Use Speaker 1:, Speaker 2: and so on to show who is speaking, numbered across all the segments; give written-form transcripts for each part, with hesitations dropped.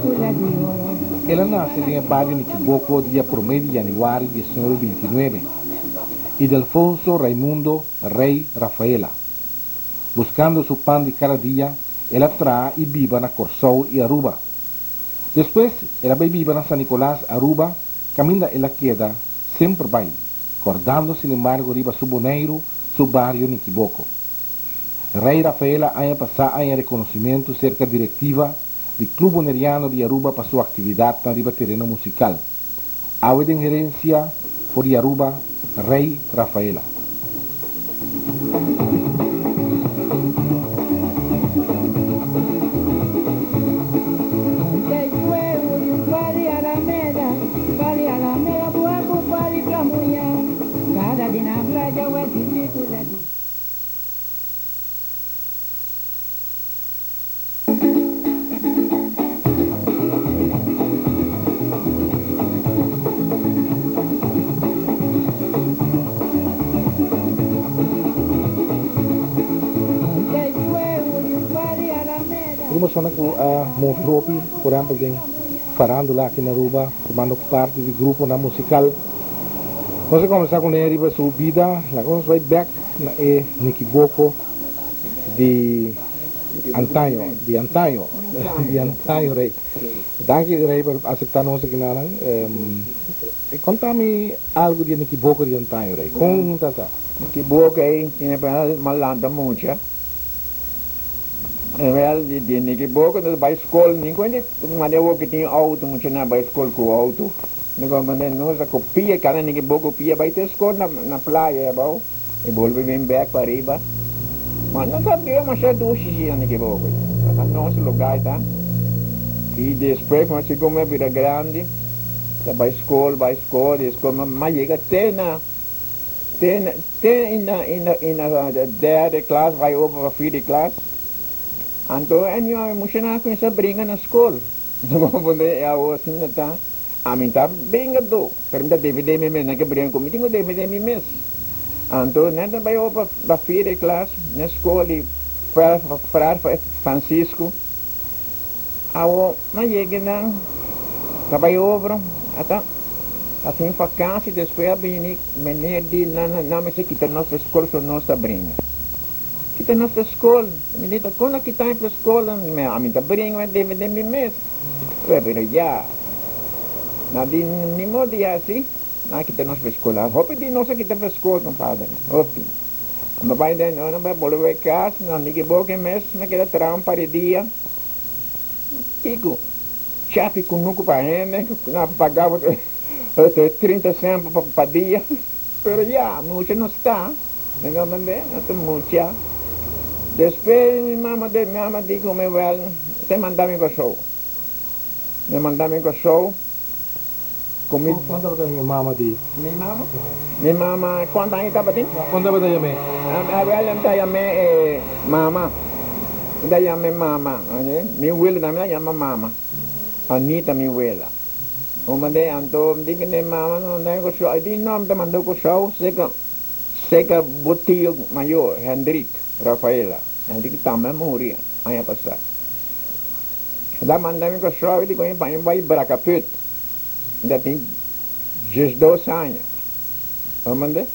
Speaker 1: El a nase den e bario Nikiboko dia promé di yanüari diesnuebe bintinuebe, Idelfonso Raimundo Rey Rafaela. Buskando su pan di kada dia, el a traha i biba na Kòrsou i Aruba. Despues el a bai biba na San Nicolas, Aruba, kaminda el a keda semper bai, kòrdando sinembargo riba su Boneiru, su bario Nikiboko. Rey Rafaela aña pasá a haña rekonosimentu serka direktiva di Club Boneriano di Aruba pa su aktividatnan riba tereno musikal. Awe den herensia for di Aruba, Rey Rafaela. Un persona cu a move hopi, por ehempel den farandula aki na Aruba, formando parti di gruponan musical. Nos a combersa cu ne riba su bida, laga nos bay bek na e Nikiboko di antaño, di antaño, di antaño Rey. Danki Rey pa acepta nos aki nanan. Conta mi algo di e Nikiboko di antaño Rey. Con ta ta?
Speaker 2: Nikiboko ey tiene pa lanta mucha. Wel di Nikiboko nos bay school, ningun di manda awor ki tin auto mucha nan bay school cu auto. Nos a cu pia, cada Nikiboko pia bay te school na playa abao. E bolbe bin bek pa riba. Ma nos a bira masha dushi si na Nikiboko. Pasobra nos lugar ta. I despues ku nos a bira grandi, ta bai skol, bai skol, di skol mi a yega te na te na te na na derde klas, bai over pa vierde klas. Anto e muchanan a kuminsá bringa na skol. E awor asina ta. Ami ta bengadó, pero mi ta defendé mi mes. Nan ke bringa ku mi, tin ku defendé mi mes. Anto nan ta bai opa pa vierde klas na skol di Frater Francisco. Awo nan yega nan ta bai over, ata ta tin vakansi, despues a bini meneer di nan, nan mester kita nos pa skol so nos ta bringa. Kita nos pa skol, mi di ta kon a kita mi pa skol? Ami ta bringa, mi ta defendé mi mes. Pero ya, na di ni modo di haci, nan a kita nos pa escola. Hopi di nos a kita pa escola, compadre, hopi. Mi bai den, ora mi bolbe bai cas, na Nikiboke mes, mi keda traha un par di dia. Kico? Chapi cunucu pa hende, nan a pagabo 30 cent pa dia. Pero ya, mucha no sta, mi comprende, no ta mucha. Despues mi mama de mi mama di cu mi wel, te manda mi Kòrsou. Mi manda mi Kòrsou cu mi.
Speaker 1: Kon tabata mi mama di?
Speaker 2: Mi mama? Mi mama, kuantu aña tabatin?
Speaker 1: Kon tabata yam'é?
Speaker 2: Awel mi ta yam'é mama. Mi ta yam'é mama. Mi wela tambe ta yama mama. Anita mi wela. Un mande anto di ku ne mama no manda Kòrsou i di no mi ta manda Kòrsou seka seka bo tio mayor Hendrik Rafaela Hendrik tambe a muri aña pasá el a manda mi Kòrsou i di ku mi pa mi bai Brakaput mi ta tin diesdos aña bo mande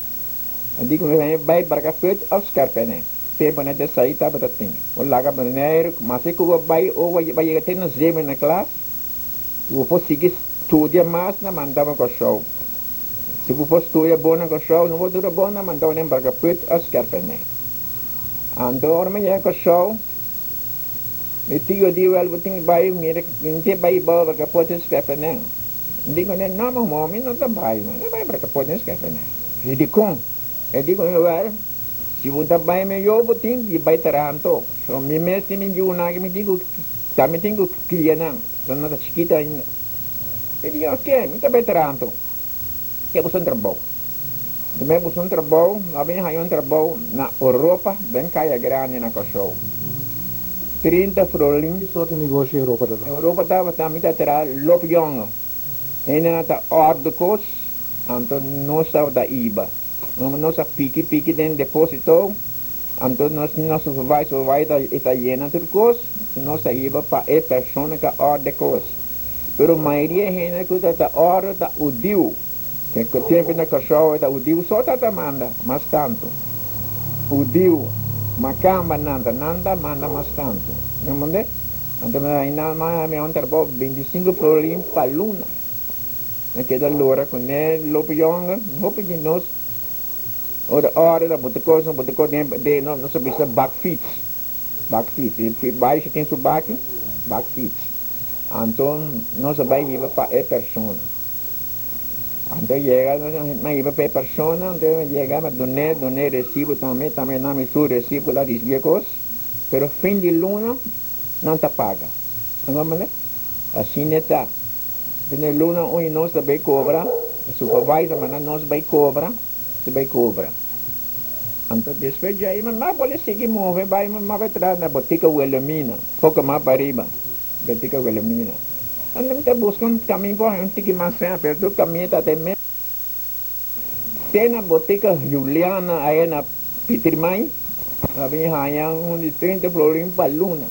Speaker 2: a di ku mi pa mi bai Brakaput òf Skerpene tempu nan ta sai tabata tin bo laga Boneiru mase ku bo bai ora bo yega te na zevende klas. Si bo por sigui studia mas na manda bo Kòrsou. Si bo por studia bon na Kòrsou, no bo dura bon na manda bo na Embarkaput òf Skèrpènè. Anto ora mi yega Kòrsou, mi tio di wèl bo tin bai mira mi tin bai bou Embarkaput i Skèrpènè. Mi di kuné, no mama, mi no ta bai, mi no ta bai Embarkaput ni Skèrpènè. E dikon? E di kuné, wèl, si bo ta bai meyó bo tin di bai traha anto. So mi mes tin mi yunan aki mi tin ku Ta mi tin cu cria nan, so nan ta chikito ainda. Mi di, Ok, mi ta bay traha anto. Ke buska un trabou. Mi bay buska un trabou, mi a bin haña un trabou na Europa, den Kaya Grandi na Kòrsou. 30 frolin.
Speaker 1: Ki sorti negoshi Europa ta ta?
Speaker 2: Europa tabata, mi ta traha lop yongo. Hendenan ta ordo kos, anto nos tabata iba. Nos a piki piki den deposito, anto nos tin nos supervisor, supervisor ta yena tur kos, nos a hiba pa e persona ku a orde kos. Pero mayoria hende ku ta ta òrdu ta hudiu. Tempu na Kòrsou ta hudiu so ta ta manda mas tantu. Hudiu, makamba nan ta nan ta manda mas tantu. Mi comprende? Anto nan manda mi un trabou 25 florin pa luna. Mi keda lora kuné lopi yònge, hopi di nos ora ora ta buta kos, buta kos den den nos a bisa bakfiets, bakfiets. E baisha tin su baki, bakfiets. Anto nos a bai hiba pa e persona. Anto yega, mi a hiba pa e persona, anto yega mi a dun'é, dun'é resibo tambe, tambe nan mi su resibo la risibí e kos, pero fin di luna nan ta paga. Asina e ta. Fin di luna un di nos ta bai kobra, e supervisor manda nos bai kobra, ta bai kobra. Anto despues djei mi mas bolbe sigui move bai mi mas bai traha na botica Wilhelmina, poko mas pariba, botica Wilhelmina. Anto mi ta buska un kamin por haña un tiki mas sèn, pero tur kamin ta te mes. Te na botica Juliana aya na Pietermaai, mi a bin haña un di 30 florin pa luna.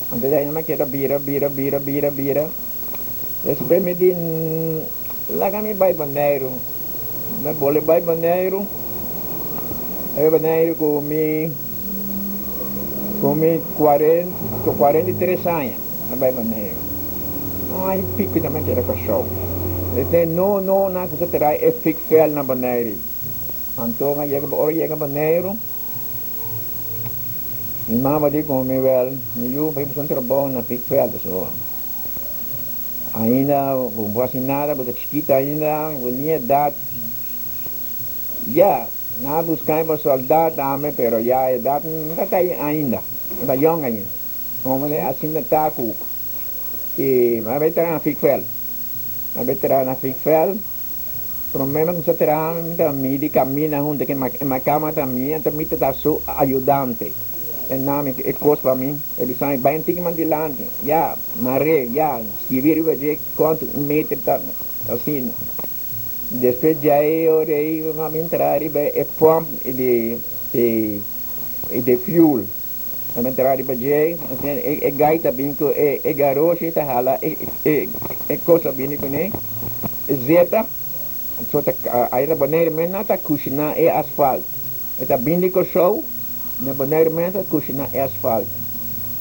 Speaker 2: Anto djei mi a keda bira, bira, bira, bira, bira. Despues mi di, Laga mi bai Boneiru. Mi bole bai Boneiru. Mi bai Boneiru ku mi ku mi ku 43 aña. Mi bai Boneiru. Un aña i piku tambe mi keda Kòrsou. E ten no no nan ku sa traha e fikvel na Boneiru. Anto mi a yega ora yega Boneiru mi mama di ku mi wèl mi yu bai buska un trabou na fikvel pasobra. Ainda bo no hasi nada, bo ta chikito ainda, bo ni edat. Ya, nan a buska mi pa soldat tambe, pero ya edat no ta ta ainda, no ta yong ainda. Como asina ta ku mi a bai traha na Fikvel. Mi a bai traha na Fikvel, prome mi a kuminsá traha mi ta midi kaminda huntu ku e makama ta mi, anto mi ta ta su ayudante. E nami e kos pa mi, e bisa mi bai un tiki mas dilanti, ya, mar'é, ya, skibi riba dje kuantu meter ta asina. Despues djei ora ei mi a bin traha riba e pump di di fuel, mi a bin traha riba dje, e gai ta bin ku e garoshi ta hala e kos a bini kuné, e zeta, so ta ai na Bonaire men nan ta kushiná e asfalt. E ta bin di Kòrsou na Bonaire mes a kushiná e asfalt.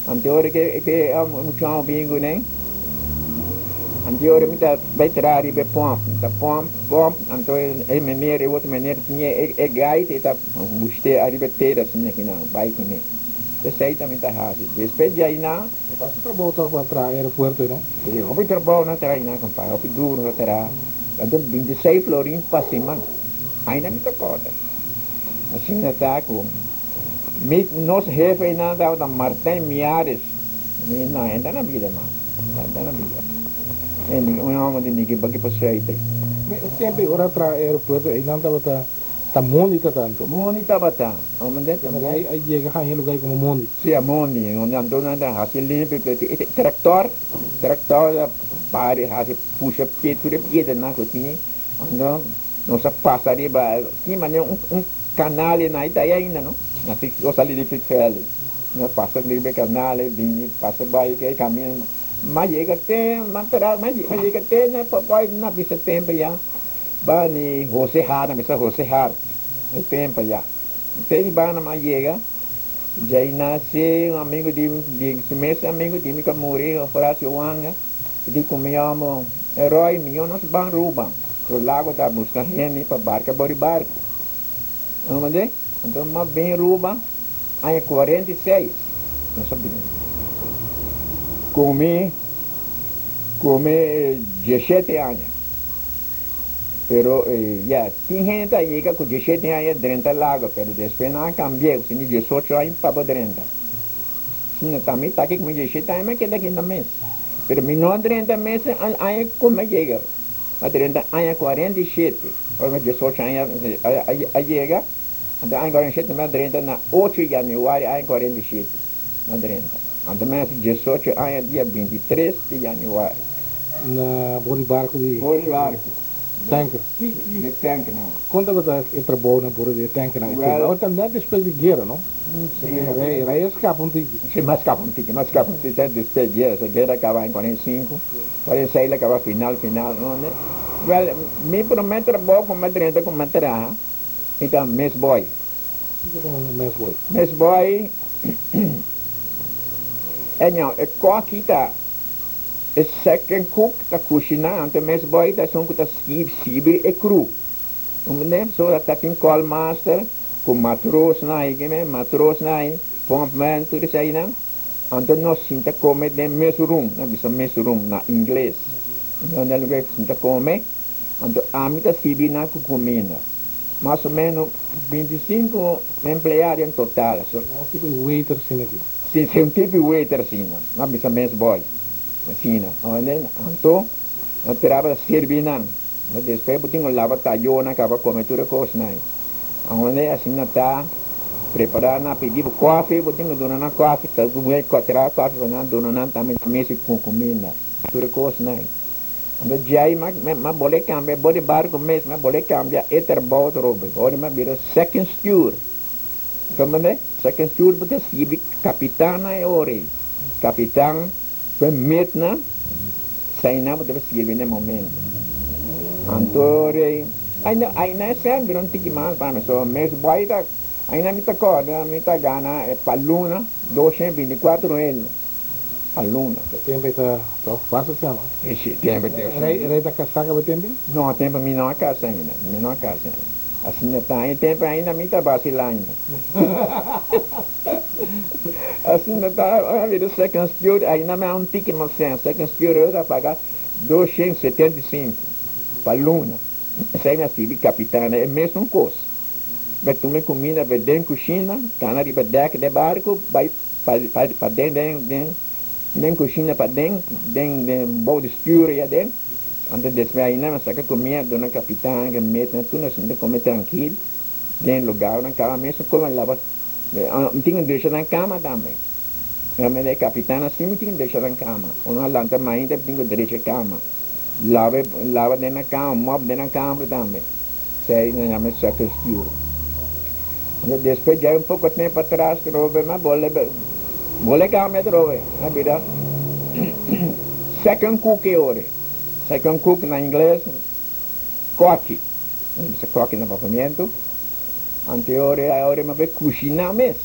Speaker 2: Anto ora ke e muchacho bin kuné, anto ora mi ta bai traha riba e pòmp, mi ta pòmp, pòmp, anto e meneer, e otro meneer tin e gaita e ta bush'é ariba e tera asina kinan bai kuné. Esei ta mi ta hasi. Despues di ainá.
Speaker 1: Bo ta hasi trabou tòg pa traha aeropuerto ei no?
Speaker 2: Si, hopi trabou nan traha einan kompa, hopi duru nan traha. Anto 26 florin pa siman, ainda mi ta kòrda. Asina ta ku mi nos hefenan tabata Martin Miares, mi no e ta na bida mas, no e ta na bida. E un hòmber di Niki Baki Poseite.
Speaker 1: Mi e tempu ei ora a traha e aeropuerto einan tabata ta mondi ta tanto.
Speaker 2: Mondi tabata, hòmber den ta
Speaker 1: mondi. A yega haña lugar komo mondi.
Speaker 2: Si a mondi, anto nan ta hasi limpi, e tractor, tractor ta bari hasi pusha pie tur e piedranan ku tin, anto. Nos a pasa riba tin manera un canal ei ta ei ainda no, na nos sali di Fik Valley, nos a pasa riba e canal ei bini pasa bai e camino, mas yega te mas mas yega te na papai na bisa tempo ya ba ni Jose Hart na bisa Jose Hart e tempo ya te di banda mas yega djei nace un amigo di di su mes amigo di mi cu a muri Horacio Wanga. I di ku mi amo Heroy, mihó nos ban Ruban. So lago ta buska hende pa barka bor di barku. Nos mande, anto m'a bin Ruban aña 46, nos a bin. Ku mi, ku mi 17 aña. Pero ya, tin hende ta yega ku 17 aña drenta lago, pero despues nan a kambi'é, ku si 18 aña pa bo drenta. Sino ta mi ta aki ku mi 17 aña mi a keda aki na mes. Pero mi no a drenta mes al aña ku mi a yega. Mi a drenta aña 47. Ora mi 18 aña a yega, anto aña 47 mi a drenta na 8 januari aña 47 mi a drenta. Anto mi a hasi 18 aña dia 23 di januari.
Speaker 1: Na bor di barku di.
Speaker 2: Bor di barku.
Speaker 1: Tanker.
Speaker 2: Di tankernan.
Speaker 1: Kon tabata e trabou na bor di e tankernan e tempu? Awor ta net despues di guera, no? El a scapa un tiki.
Speaker 2: Si, m'a scapa un tiki, m'a scapa un tiki. Despues di e guera a caba en 45, 46 el a caba final, final. Wel, mi prome trabou cu m'a drenta cu m'a traha, e ta mess boy.
Speaker 1: Kico ta un mess boy?
Speaker 2: Mess boy, e ñao, e koki ta e second cook ta cushina, anto e mess boy ta esun cu ta sirbi e crew. Comprende? Pasobra ta tin call master cu matroosnan ahi, ke men matroosnan ahi, pumpman, tur esainan. Anto nos sinta come den mes room, nan bisa mes room na ingles. Anto nan lugar cu sinta come, anto ami ta sirbi nan cu cuminda. Mas o menos 25 empleado en total.
Speaker 1: So, un tipo di waiter asina aki?
Speaker 2: Si, si, un tipo di waiter asina. Nan bisa mes boy asina. Anto nan traba ta sirbi nan. Despues bo tin ku laba tayonan kaba kome tur e kosnan. Awor asina ta prepara nan pidi bo kofi, bo tin ku duna nan kofi, ta traha kofi pa nan duna nan tambe nan mester ku kuminda, tur e kosnan. Anto djei m'a bole kambia bo di barku mes, m'a bole kambia e trabou atrobe, ora m'a bira second steward. Comprende? Second steward bo ta sirbi kapitannan e ora ei, kapitan. Pe metnan sainan bo debe sirbi na e momento. Anto rei, Ainda ainda e sèn bira un tiki mas pa mi. So mes bai ta, ainda mi ta kòrda mi ta gana pa luna 224 el pa luna.
Speaker 1: E tempu e ta tòg basta sèn no?
Speaker 2: E si, tempu e ta.
Speaker 1: Rei, rei ta kasá kaba e tempu?
Speaker 2: No, tempu mi no a kasa ainda, mi no a kasa ainda. Asina ta, e tempu ainda mi ta basilá ainda. Asina ta, ora mi ta second steward, ainda mi a un tiki mas sen. Second steward yo ta paga 275 pa luna. Esei mi a sirbi capitana e mesun cos. Mi a tuma e cuminda bay den cushina, cana riba dek den barco bay paden den den cushina paden den den bou di stuur ya den. Anto despues ainda mi a saca cuminda duna capitana ke mete tur nos sinta come trankil den lugarnan caba mesun come laba. Mi tin drecha nan kama tambe. Realmente e kapitan a si mi tin drecha nan kama. Ora nan lanta mainta mi tin ku drecha e kama. Laba e laba den nan kama, mòp den nan kamber tambe. Esei nan yama e second stuur. Anto despues djai un poko tempu atras atrobe mi a bole bole kambia atrobe. Mi a bira second cook e ora. Second cook na ingles koki. Nan bisa koki na papiamentu. Ante ora a ora mi a bai kushiná mes.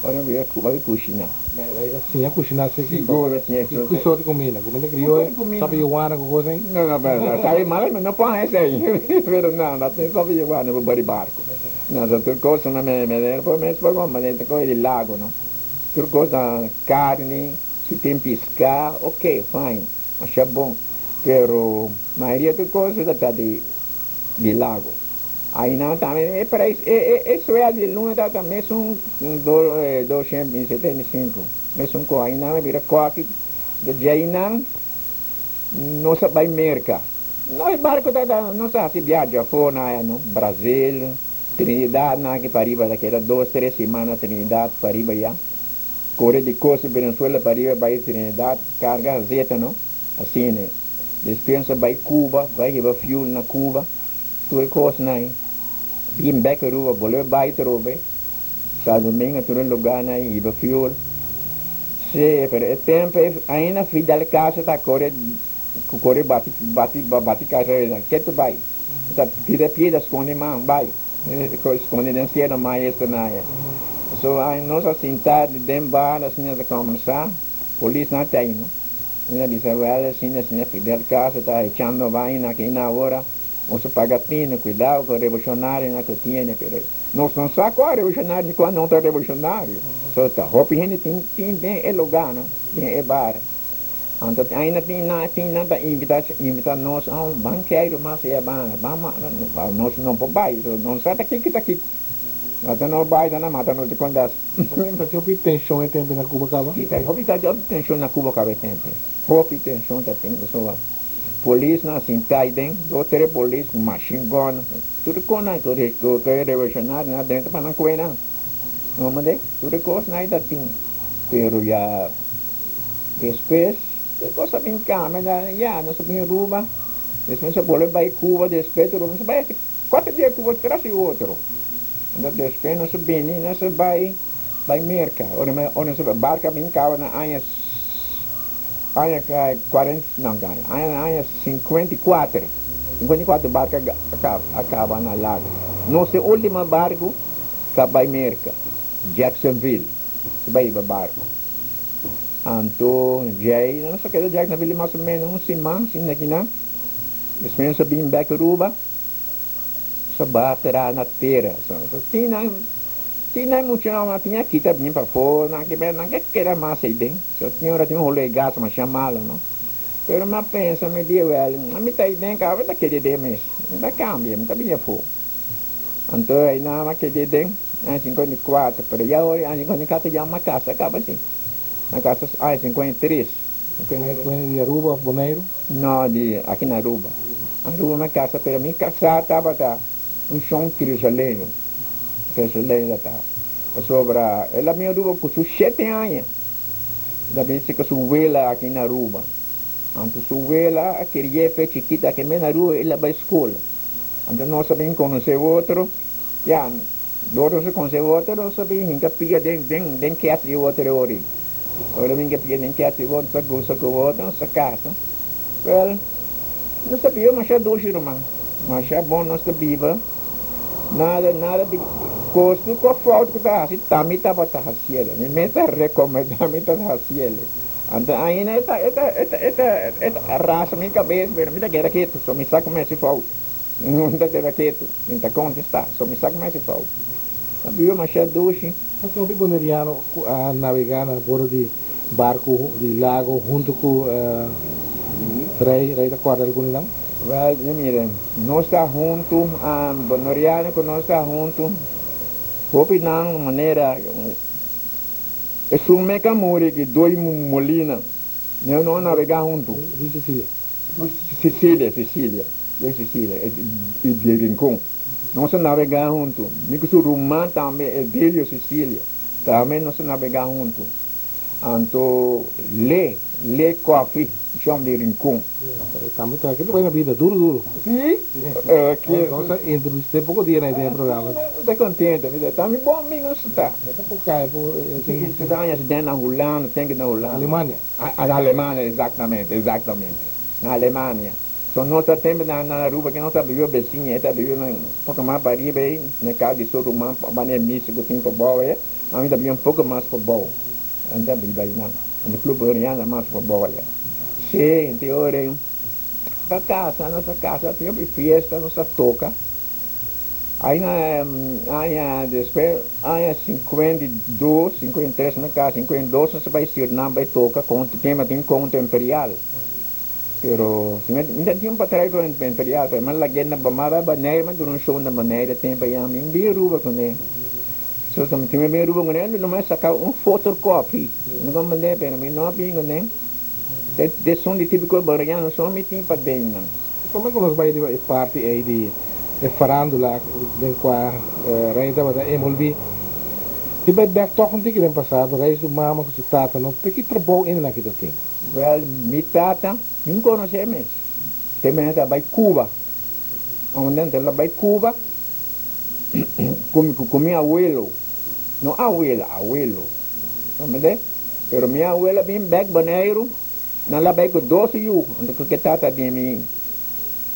Speaker 2: Ora mi a bai kushiná.
Speaker 1: Mi a siña kushiná si
Speaker 2: ki Sigur a siña
Speaker 1: Ki sort di kumida? Kumida krioyo, sabi yuana ku kos ei?
Speaker 2: No, no, pero sabi mala mi no por haña esei. Pero no, no tin sabi yuana pa bari barku. No, so tur kos mi mi por mes por kome ta kohe di lago no. Tur kos karni, si tin piská, ok, fine, masha bon. Pero mayoria tur kos ta di di lago. Ainan tambe e prijs e e sueldo di luna tabata mesun 275 mesun ko ainan a bira koki de djeinan nos a bai Merca nos barco tabata nos a haci biaha afo na aya no Brazil Trinidad nan aki pariba ta keda dos tres siman na Trinidad pariba ya kore di costa Venezuela pariba bai Trinidad carga azeta no asina despues nos a bai Cuba bai hiba fuel na Cuba. Tur e kosnan ei bin bek Aruba, bolbe bai atrobe Santo Domingo, tur e lugarnan ei hiba fuel. Sí, pero e tempo ei ainda Fidel Castro ta kore ku kore bati bati bati karera, ketu bai. Ta tira piedra skonde man bai, skonde den Sierra Maestra nan aya. So nos a sinta den bar asina ta kòmbersá, polisnan ta ei no. Mi a bisa, Wèl, asina asina Fidel Castro ta echando vaina aki na awora, boso paga tino, kuidao ku revolushonarionan ku tiene, pero nos no sa kua revolushonarionan i kua no ta revolushonarionan. So ta hopi hende tin tin den e lugarnan, den e bar. Anto ainda tin nan tin nan ta invita invita nos a un bankeiru mas e banda, ban nos no por bai, so no sa ta kiko ta kiko. Mata no bai ta na mata nos di kondas.
Speaker 1: Ta tin hopi tenshon e tempu na Cuba kaba?
Speaker 2: Si, ta hopi ta hopi tenshon na Cuba kaba e tempu. Hopi tenshon ta tin pasobra polisnan a sinta aiden, dos tres polis ku machine gun, tur e kosnan ku ku e revolushonarionan a drenta pa nan kue nan. No mende? Tur e kosnan ai ta tin. Pero ya despues e kos a bin kambia, ya nos a bin Aruba, despues nos a bolbe bai Cuba, despues nos a bai hasi. Cuater dia cu bo tras di otro. Anto despues nos a bini, nos a bay. Bai Merka. Ora mi ora nos barka bin kaba na aña aña kuarenta no aña aña aña 54 54 barka a kaba na lago. Nos ta e ultimo barku ka bai Merka, Jacksonville si bai riba barku. Anto djei nos a keda Jacksonville mas o menos un siman asina kinan. Despues nos a bin bek Aruba. Sa batera na tera. Tin nan tin nan muchanan nan tin a kita bien pafó nan ke nan ke keda mas ei den. So tin ora tin un holo e gas masha malo no. Pero mi a pensa mi di wel mi ta ei den kaba mi ta keda ei den mes. Mi ta kambia mi ta bini afó. Anto ei nan a keda ei den aña 54 pero ya ora aña 54 ya mi a kasa kaba si. Mi a kasa aña 53.
Speaker 1: Di Aruba of Boneiru?
Speaker 2: No, di aki na Aruba. Aruba mi a casa, pero mi casá tabata un shon Curaçaleño. Curaçaleño ta ta. Pasobra el a bin Aruba cu su shete aña. El a bin cerca su wela aki na Aruba. Anto su wela a kerié fe chikito aki mes na Aruba el a bay school. Anto nos a bin conoce otro. Ya, dor nos a conoce otro nos a bin hinca pia den den den cas di otro e ora ei. Ora bin hinca pia den cas di otro nos a gusta cu otro nos a casa. Wel, nos ta biba masha dushi ruman. Masha bon nos ta biba. Nada nada di cos cu cu fout cu ta haci ta mi tabata haciele. Mi mes ta recomenda mi ta haciele. Anto ainda e ta e ta e ta e ta e ta rasa mi cabes pero mi ta keda ketu so mi sa cu mi haci fout. Mi ta keda ketu, mi ta kontestá, so mi sa ku mi hasi fout. Ta biba masha dushi.
Speaker 1: Nos tin hopi boneriano ku a nabegá na bordo di barku di lago huntu ku Rei. Rei ta kòrda algun di nan?
Speaker 2: Wèl, mira, nos ta huntu, boneriano ku nos ta huntu, hopi nan manera esun meka muri ki doi molina, nos a nabegá huntu.
Speaker 1: Di Sicilia.
Speaker 2: Sicilia, Sicilia, den Sicilia i di Rincon. Nos a nabegá huntu. Mi ku su ruman tambe, Edilio Sicilia, tambe nos a nabegá huntu. Anto Le, Le Coffee, shòm di Rincon.
Speaker 1: Tambe ta kende bai na bida duru duru.
Speaker 2: Sí?
Speaker 1: Oké. Nos a entrevist'é poko dia na e programa.
Speaker 2: Mi ta kontento, mi ta, ta mi bon amigu su ta.
Speaker 1: E ta por kai por.
Speaker 2: Sí, su ta aña na Hulanda, ten ke na Hulanda.
Speaker 1: Alemania.
Speaker 2: Na Alemania, exactamente, exactamente. Na Alemania. So nos ta tempo na na Aruba ke nos ta biba besiña, e ta biba na un poko mas pa riba ei, na kas di su ruman pa banda e misa ku tin pa bou ei, ami ta biba un poko mas pa bou. Ami ta biba einan. Anto Club Oriana mas pa bou aya. Sí, anto e ora ei ta kasa, nos a kasa, tin hopi fiesta, nos ta toka. Aña aña despues aña 52, 53 na casa, 52 nos a bai Surinam bai toca con tema tin conto imperial. Pero si mi mi ta tin un patrai con imperial pero mi a lag'é na mi a bai Bonaire mi a duna un show na Bonaire tempo ayá mi bin Aruba kuné. So si mi bin Aruba kuné lo mi a saca un fotocopy mi no comprende pero mi no a bin kuné. De son di tipico bonaireano son mi tin paden nan.
Speaker 1: Prome ku nos bai riba e parti ei di e farandula den kua Rei tabata envolví, i bai bèk tòg un tiki den pasado, Rei su mama ku su tata no ta ki trabou ene nan ki ta tin.
Speaker 2: Wèl, mi tata, mi no konosé mes. Te mene ta bai Cuba. Unda el a bai Cuba ku mi awelo. No awela, awelo. Comprendé? Pero mi awelo a bin bèk Boneiru. Nan la bai ku dos yu, anto ku ke tata di mi,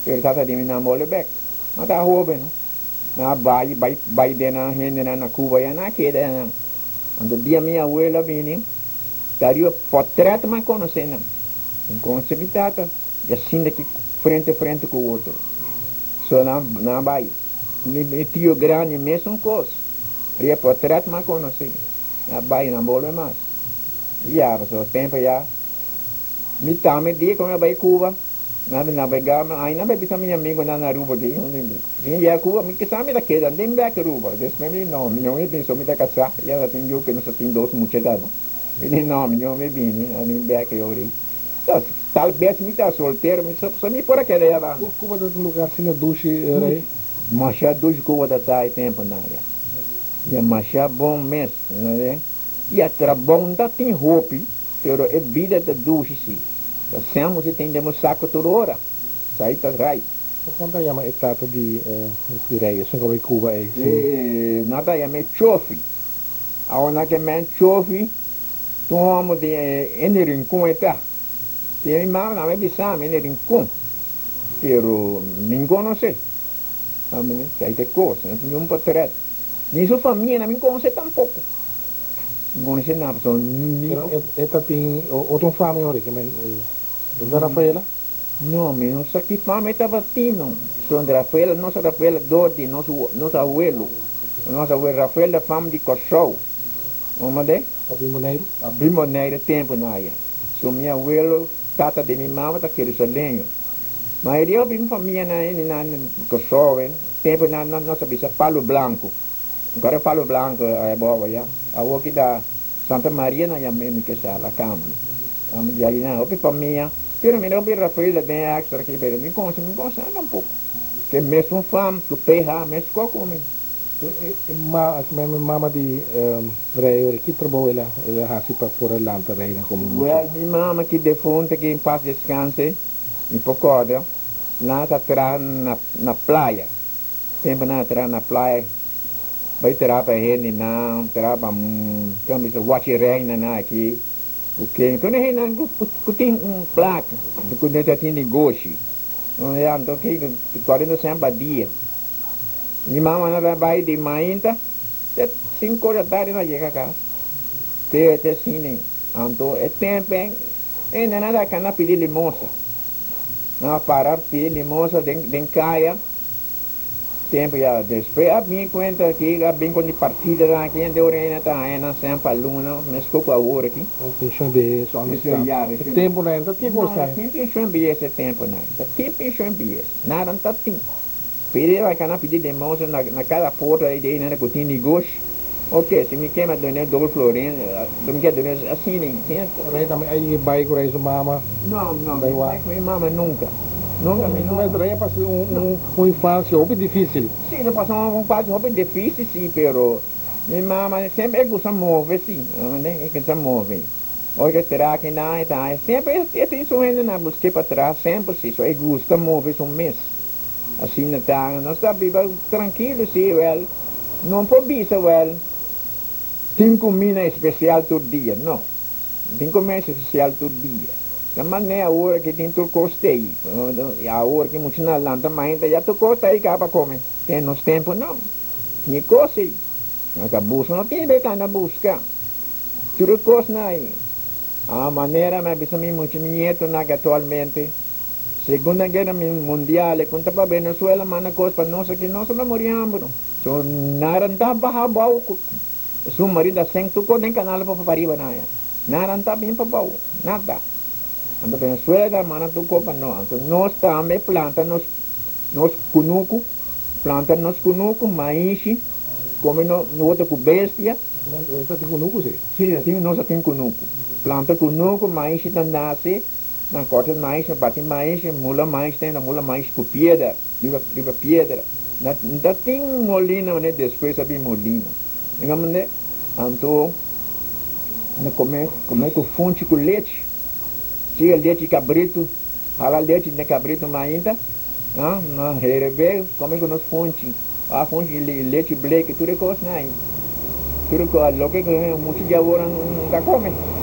Speaker 2: pero tata di mi nan bole bek. Nan ta hoben no. Nan a bai, bai, bai den nan hendenan na Cuba ya nan a keda ya nan. Anto dia mi abuelo a bini, ta riba potret mi a konosé nan. Mi konosé mi tata, ya sinta aki frente frente ku otro. So nan, nan a bai. Mi, mi tio grandi mesun kos, riba potret mi a konosé. Nan a bai, nan bolbe mas. Ya, pasobra tempo ya mi tambe dia ku mi a bai Cuba, mi a nabegá, ainda mi a bisa mi amigonan na Aruba aki, si mi yega Cuba mi kisa mi ta keda den bek Aruba. Despues mi di no, mi no mi bini, so mi ta kasá, ya ta tin yu ku nos ta tin dos mucha kaba. Mi di no, mi no mi bini, a bin bek e ora ei. Tal bes mi ta soltero, mi so mi por a keda ya banda.
Speaker 1: Cuba ta un lugar asina dushi, Rey?
Speaker 2: Masha dushi Cuba ta ta e temponan ya. Ya masha bon mes. Ya trabou no ta tin hopi, pero e bida ta dushi si. Ta sèm si tin den bo saco tur ora. Esai ta right.
Speaker 1: Kon ta yama e tata di rey esun ku a bai Cuba ei?
Speaker 2: Nan ta yam'é Chofi. Awor na ke men chofi, tur hòmber di hende Rincon e ta. Tin mi mama tambe bisa mi hende Rincon, pero mi no konosé. Esei ta e kos, no tin un potret. Ni su famia nan mi konosé tampoko. Mi konosé nan pasobra mi.
Speaker 1: Pero e ta tin otro famia ora ke men e ta Rafaela?
Speaker 2: No, mi no sa ki fama e tabatin no. Son Rafaela, nos Rafaela dor di nos nos abuelo. Nos abuelo Rafael ta fama di Kòrsou. Oma de?
Speaker 1: Ta bin Boneiru?
Speaker 2: Ta bin Boneiru tempu na aya. So mi abuelo, tata di mi mama ta Kerusaleño. Mayoria hopi mi famia na na Kòrsou e tempu na nos a bisa Palo Blanco. Ankara Palo Blanco aya bou aya. Awor ki ta Santa Maria na yam'é mi ke sa la cambio. Ami di ayi hopi famia, pero mi no hopi Rafaela den extra aki, pero mi conse, mi conse nan tampoco. Ke mesun fam ku PH mes ko ku mi.
Speaker 1: E mama di Rey ora ki trabou el a hasi pa por a lanta Reina komo mucha?
Speaker 2: Well, mi mama ki defunta ki en paz descanse, mi por corda, nan ta traha na playa. Tempu nan a traha na playa, bai traha pa hendenan, traha pa kon bisa wachi reinanan aki ku ken. Tur e hendenan ku tin un plaka, ku ta tin negoshi. Ya, anto ki 40 sènt pa dia. Mi mama nan ta bai di mainta te sinku ora tardi nan a yega kas. Te te asina. Anto e tempu e hendenan ta kana pidi limosa. Nan a para pidi limosa den kaya. Tempu ya despues a bin cuenta ki a bin con di partidanan aki hende orena ta haña nan sèn pa luna mesco cu awor aki.
Speaker 1: Nan penshon bes o amistad. E tempunan ta tin cos
Speaker 2: No, ta tin penshon bes e tempunan. Ta tin penshon bes. Nada no ta tin. Pidi a cana pidi limosna na cada porta di hende cu tin negoshi. Ok, si mi kema dune dos florin, mi ke dune asina.
Speaker 1: Rey tambe a yega bai cu Rey su mama?
Speaker 2: No, no, mi no bai cu mi mama nunca. Nunca mi no.
Speaker 1: Rey a pasa un infancia hopi dificil.
Speaker 2: Si, el a pasa un infancia hopi dificil si, pero mi mama semper e gusta move si, e gusta move. Ora cu e traha akinan e ta haña, semper e tin su hendenan busque pa traha semper si, so e gusta move su mes. Asina ta, nos ta biba trankilo si, wèl, no por bisa wèl tin kumina espesial tur dia, no, no tin kumina espesial tur dia. Ta manera awor aki tin tur kos ta ei, awor ki mucha na lanta mainta ya tur kos ta ei kaba pa kome, den nos tempu no, tin e kos ei, nos ta buska, no tin be kanda buska, tur e kosnan ei. A manera mi a bisa mi mucha mi nietonan aktualmente. Segunda Guera Mundial e konta pa Venezuela manda kos pa nos aki nos lo muri hambru. So naran ta baha abou ku submarino ta sink tur kos den kanal pa pariba na aya. Naran ta bin pa abou, nada. Anto Venezuela ta manda tur kos pa nos. Anto nos tambe planta nos nos kunuku, planta nos kunuku, maishi, kome no wota ku bestia.
Speaker 1: Nos ta tin kunuku si?
Speaker 2: Si, nos ta tin kunuku. Planta kunuku, maishi ta nase. Nan corta mais, nan bati mais, mula mais ten, nan mula mais cu piedra, riba riba piedra. Na ta tin molina manera despues a bin molina. Nan a manda anto nan come come cu funchi cu lechi. Siga lechi cabrito, hala lechi den cabrito mainta, ah nan herebe come cu nos funchi. Ah funchi lechi bleki tur e cosnan ai. Tur e loke cu mucha di awor no ta come.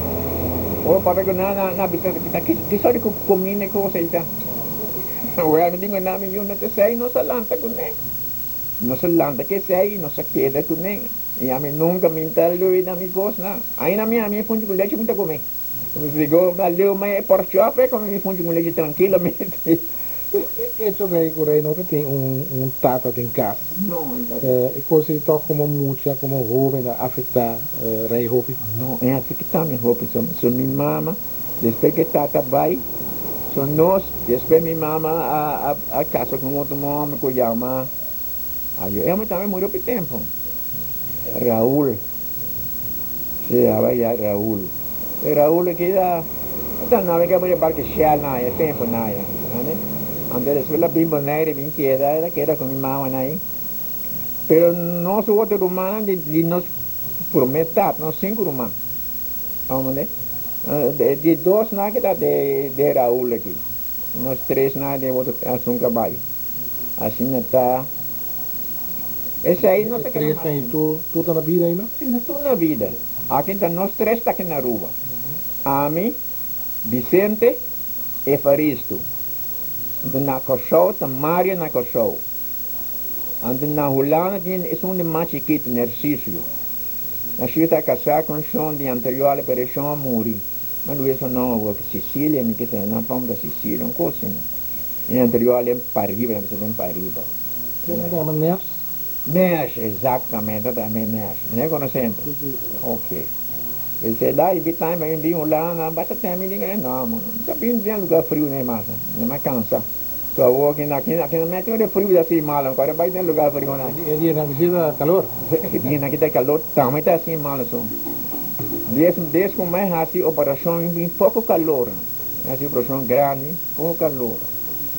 Speaker 2: Ora papia cu nan nan bisa ki sort di comida e cos ei ta. Well mi di cu nan mi yu no ta esei nos a lanta cu nan. Nos a lanta cu esei y nos a keda cu nan. Y ami nunca mi ta luida mi cosnan. Ainda mi ami funchi cu lechi mi ta come. Digo aleu mi e porchop e come mi funchi cu lechi trankilamente.
Speaker 1: E echo rei ku rei no ta tin un tata den kas. E kos ei tòg komo mucha, komo hóben a afektá rei hopi?
Speaker 2: No, e afektá mi hopi. So mi mama, despues ku e tata bai, so nos, despues mi mama a kasa ku un otro hòmber ku yama, ayo e hòmber tambe muri hopi tempu, Raul. Si, a bai ya Raul. E Raul aki ta ta navega por e barco Shell na e tempo na ya. Ande? Anto despues la bin Bonaire bin keda, el a keda cu mi mama na ahi. Pero nos otro rumannan di di nos prome tata, nos cinco ruman. Ande? Di dos na keda de de Raul aki. Nos tres na de otro asun caballo. Asina ta. Esei no ta
Speaker 1: keda mas. E tres tur ta na bida ainda?
Speaker 2: Si, nan tur na bida. Aki ta nos tres ta aki na Aruba. Ami, Vicente, Evaristo. Anto na Kòrsou ta Mario na Kòrsou. Anto na Hulanda tin esun di mas chikitu, Nercisio. Nercisio ta kasá ku un shon di anterior pero e shon a muri. Mi a su nòmber awor, Cecilia mi kisa, nan fam ta Cecilia, un kos asina. E anterior den pariba, nan bisa den pariba.
Speaker 1: Ken a yama Ners?
Speaker 2: Ners, exactamente, ta yama Ners. Mi no conoce ento?
Speaker 1: Si, si.
Speaker 2: Ok. P'esei la i bitan mi bin Hulanda, basta tem mi di no, mi ta bin den lugar friu nei mas, mi a cansa. So awor aki na aki na mete ora e friu ta hasi malo, mi kore bai den lugar friu nan.
Speaker 1: E dianan aki si ta calor.
Speaker 2: E dianan aki ta calor, tambe ta hasi malo so. Des des cu mi a hasi operacion mi bin poco calor, mi hasi operacion grandi, poco calor.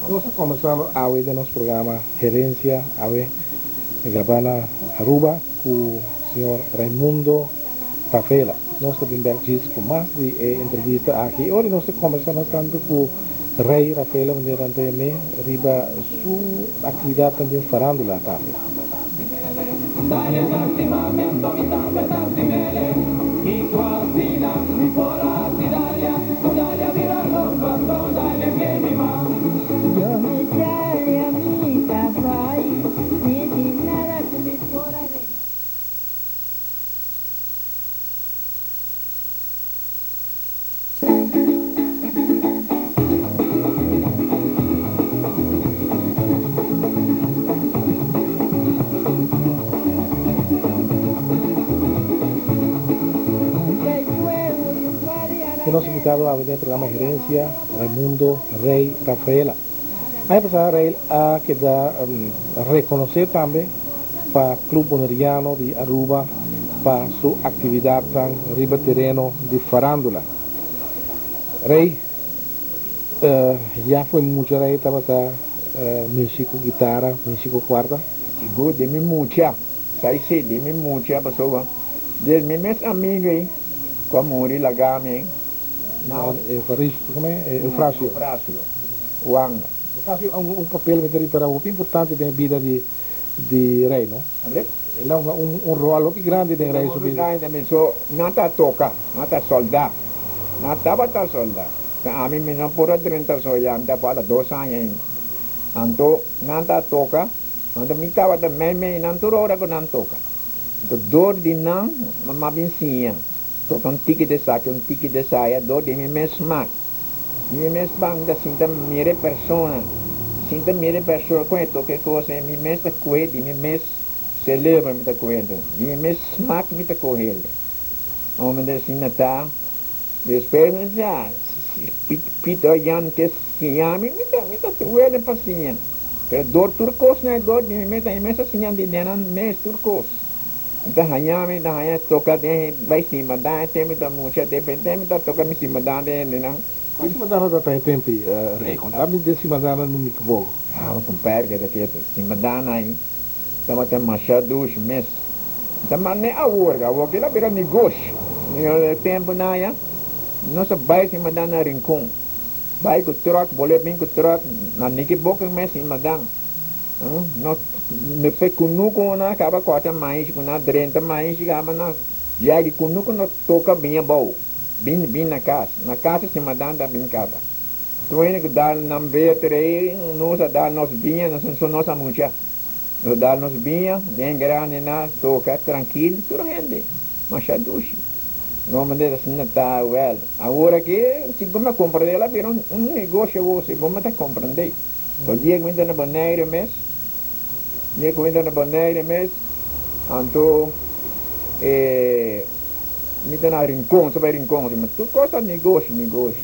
Speaker 1: Nos ta comenzando awe den nos programa Herencia awe graba na Aruba cu señor Raimundo Rafaela. Nos ta bin bek djis cu mas di e entrevista aki. E ora nos ta combersa bastante cu Rey Rafaela manera nan ta yam'é riba su actividadnan den farandula tambe. E nos invitado awe den e programa Herencia, Raimundo Rey Rafaela. Aña pasá Rey a keda rekonosé tambe pa Club Boneriano di Aruba pa su aktividatnan riba tereno di farándula. Rey ya fo'i mucha Rey tabata mishi ku gitara, mishi ku kuarta.
Speaker 2: Sigur den mi mucha, sai si den mi mucha pasobra den mi mes amigu ei ku a muri laga mi ei.
Speaker 1: No. Evaristo, como e? Eufrasio.
Speaker 2: Eufrasio, Wanga.
Speaker 1: Eufrasio a hunga un papel mi ta ripara hopi importante den e bida di di Rey, no?
Speaker 2: Abre?
Speaker 1: El a hunga un un rol hopi grandi den Rey su
Speaker 2: Hopi
Speaker 1: bida.
Speaker 2: grandi tambe. So, nan ta toca, nan ta solda. Nan tabata solda. Ta ami mi no por a drenta so ya, mi ta falta dos aña ainda. Anto, nan ta toca, anto mi tabata mei mei nan tur ora cu nan toca. Anto dor di nan, mama bin siña. Toca un tiki de esaki, un tiki de esaya, dor di mi mes smak. Di mi mes banda sinta mira e persona, sinta mira e persona con e toca e cosa ei, mi mes ta cohe di mi mes celebro mi ta cohe anto, di mi mes smak mi ta cohele. Homber asina ta, despues mi sa, si Pito o Jan ke siña mi, mi ta mi ta wele pa siña. Pero dor tur cosnan e dor di mi mes, mi mes a siña di nan mes tur cos. Mi ta haña mi ta haña toca den bai simadan e tempo mi ta mucha depende mi ta toca mi simadan den hendenan.
Speaker 1: Cual simadan ta ta e tempo rey conta mi den simadannan di mi kiboko.
Speaker 2: Ah mi compadre keda keto simadan ai tabata masha dushi mes mi ta manda e awor awor kila bira negoshi e tempo nan aya nos a bai simadan na rincon bai cu truck bole bin cu truck na nikiboko mes simadan. No fe kunuku na kaba kòrta maishi ku na drenta maishi kaba na yagi kunuku no toka bin abou bin bin na kas na kas si madan ta bin kaba tur hende ku dal nan beter ei nos a dal nos biña nos so nos a mucha nos a dal nos biña den grandi na toka trankil tur hende masha dushi no manera asina ta wèl awor aki si bo a komprende el a bira un negoshi awor si bo ta komprende. So dia ku mi ta na Bonaire mes, dia ku mi ta na Bonaire mes, anto e mi ta na Rincon, so bai Rincon, si ma tur kos ta negoshi, negoshi.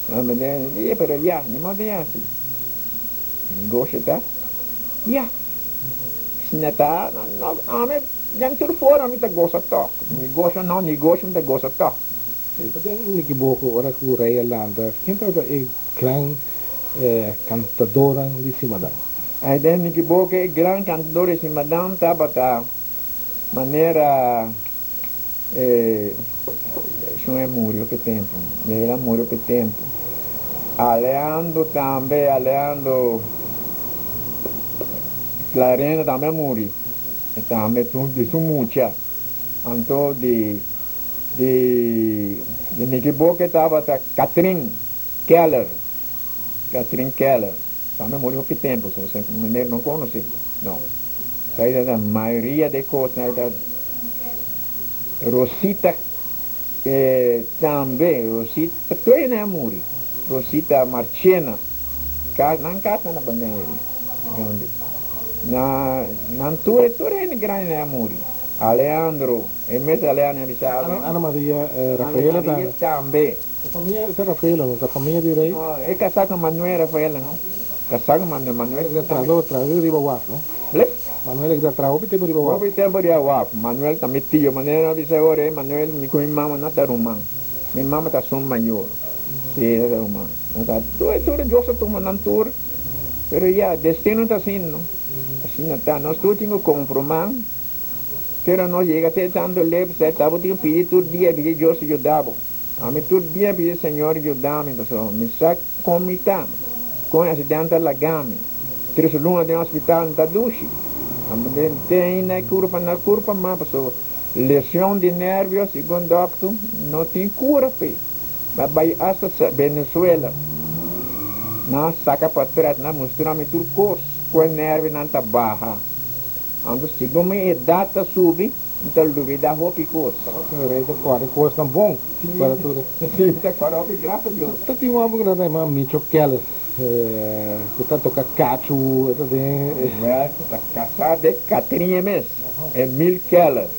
Speaker 2: Mi di, pero ya, ni modo di hasi. Negoshi ta, ya. Si na ta, no, ami den tur forma mi ta gosa tok. Negoshi o no negoshi mi ta gosa tok.
Speaker 1: Pasobra mi ekiboco ora cu Rey a lanta, ken tabata e gran cantadornan di Simadan?
Speaker 2: Ay, den mi ekiboco e gran cantador di Simadan tabata manera e shon e murio pe tempo, el a murio pe tempo. Aleandro tambe, Aleandro Clarendo tambe a muri. E tambe di su mucha. Anto di di di Nicky Boke tabata Catrin Keller. Catrin Keller. Tambe muri hopi tempo, so meneer no conoce. No. Esai ta mayoria de cosnan ta Rosita tambe, Rosita tur hende a muri. Rosita Marchena, nan casa na Bonaire. Na nan tur tur hende grandi a muri. Aleandro, e mes Aleandro a bisa.
Speaker 1: Ana Maria Rafaela
Speaker 2: tambe. Ana Maria tambe.
Speaker 1: E famia ta Rafaela no? Ta famia di rey?
Speaker 2: No, e casá cu Manuel Rafaela no. Casá cu Manuel, Manuel.
Speaker 1: E ta trahador, trahador riba waf no?
Speaker 2: Ble?
Speaker 1: Manuel ta traha hopi tempo riba waf.
Speaker 2: Hopi tempo riba waf. Manuel ta mi tio. Manuel a bisa ora e Manuel mi cu mi mama no ta ruman. Mi mama ta su mayor. Si, no ta ruman. No ta, tur, tur Dios a tuma nan tur. Pero ya, destino ta asina no. Asina ta. Nos tur tin cu conforma. Pero nos yega te tanto lep, sa tabatin pidi tur dia, pidi Dios yuda bo. Ami tur dia pidi Señor yuda mi pasobra mi sa kon mi ta, kon e asidente ta laga mi. Tres luna den hospital no ta dushi. Te ainda e kurpa na kurpa ma pasobra lesion di nervio segun dokter no tin kura p'e. Mi a bai asta Venezuela nan a saka patret nan a mustra mi tur kos ku e nervionan ta baha. Anto segun mi edat ta subi. Mi ta lubida hopi kos.
Speaker 1: Señor Rey ta kòrda kosnan bon para tur.
Speaker 2: Sí, mi ta kòrda hopi, gracias a Dios.
Speaker 1: Ta tin un hòmber ku nan ta yama Micho Keles ku ta toka kachu, e ta den.
Speaker 2: Wèl, ta kasá den Katrin e mes, Emil Keles.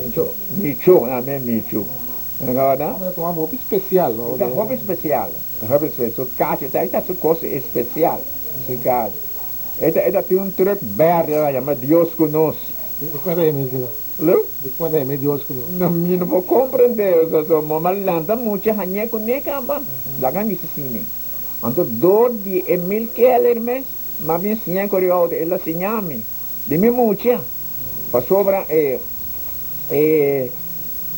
Speaker 2: Micho. Micho, nan yam'é Micho.
Speaker 1: Ta un hòmber hopi spesial, no?
Speaker 2: Ta hopi spesial, hopi spesial. Su kachu ta, ta su kos espesial, su kachu. E ta tin un trùk bèrdè nan yama Dios ku nos.
Speaker 1: Di cuenta e mes Dios?
Speaker 2: Lo?
Speaker 1: Di cuenta e mes Dios cu nos?
Speaker 2: No, mi no por comprende. So, mo a lanta mucha hañ'é cu ne caba. Laga mi bisa asina. Anto door di Emil Keller mes, m'a bin siña cu riba el a siña mi. Di mi mucha. Pasobra e, e,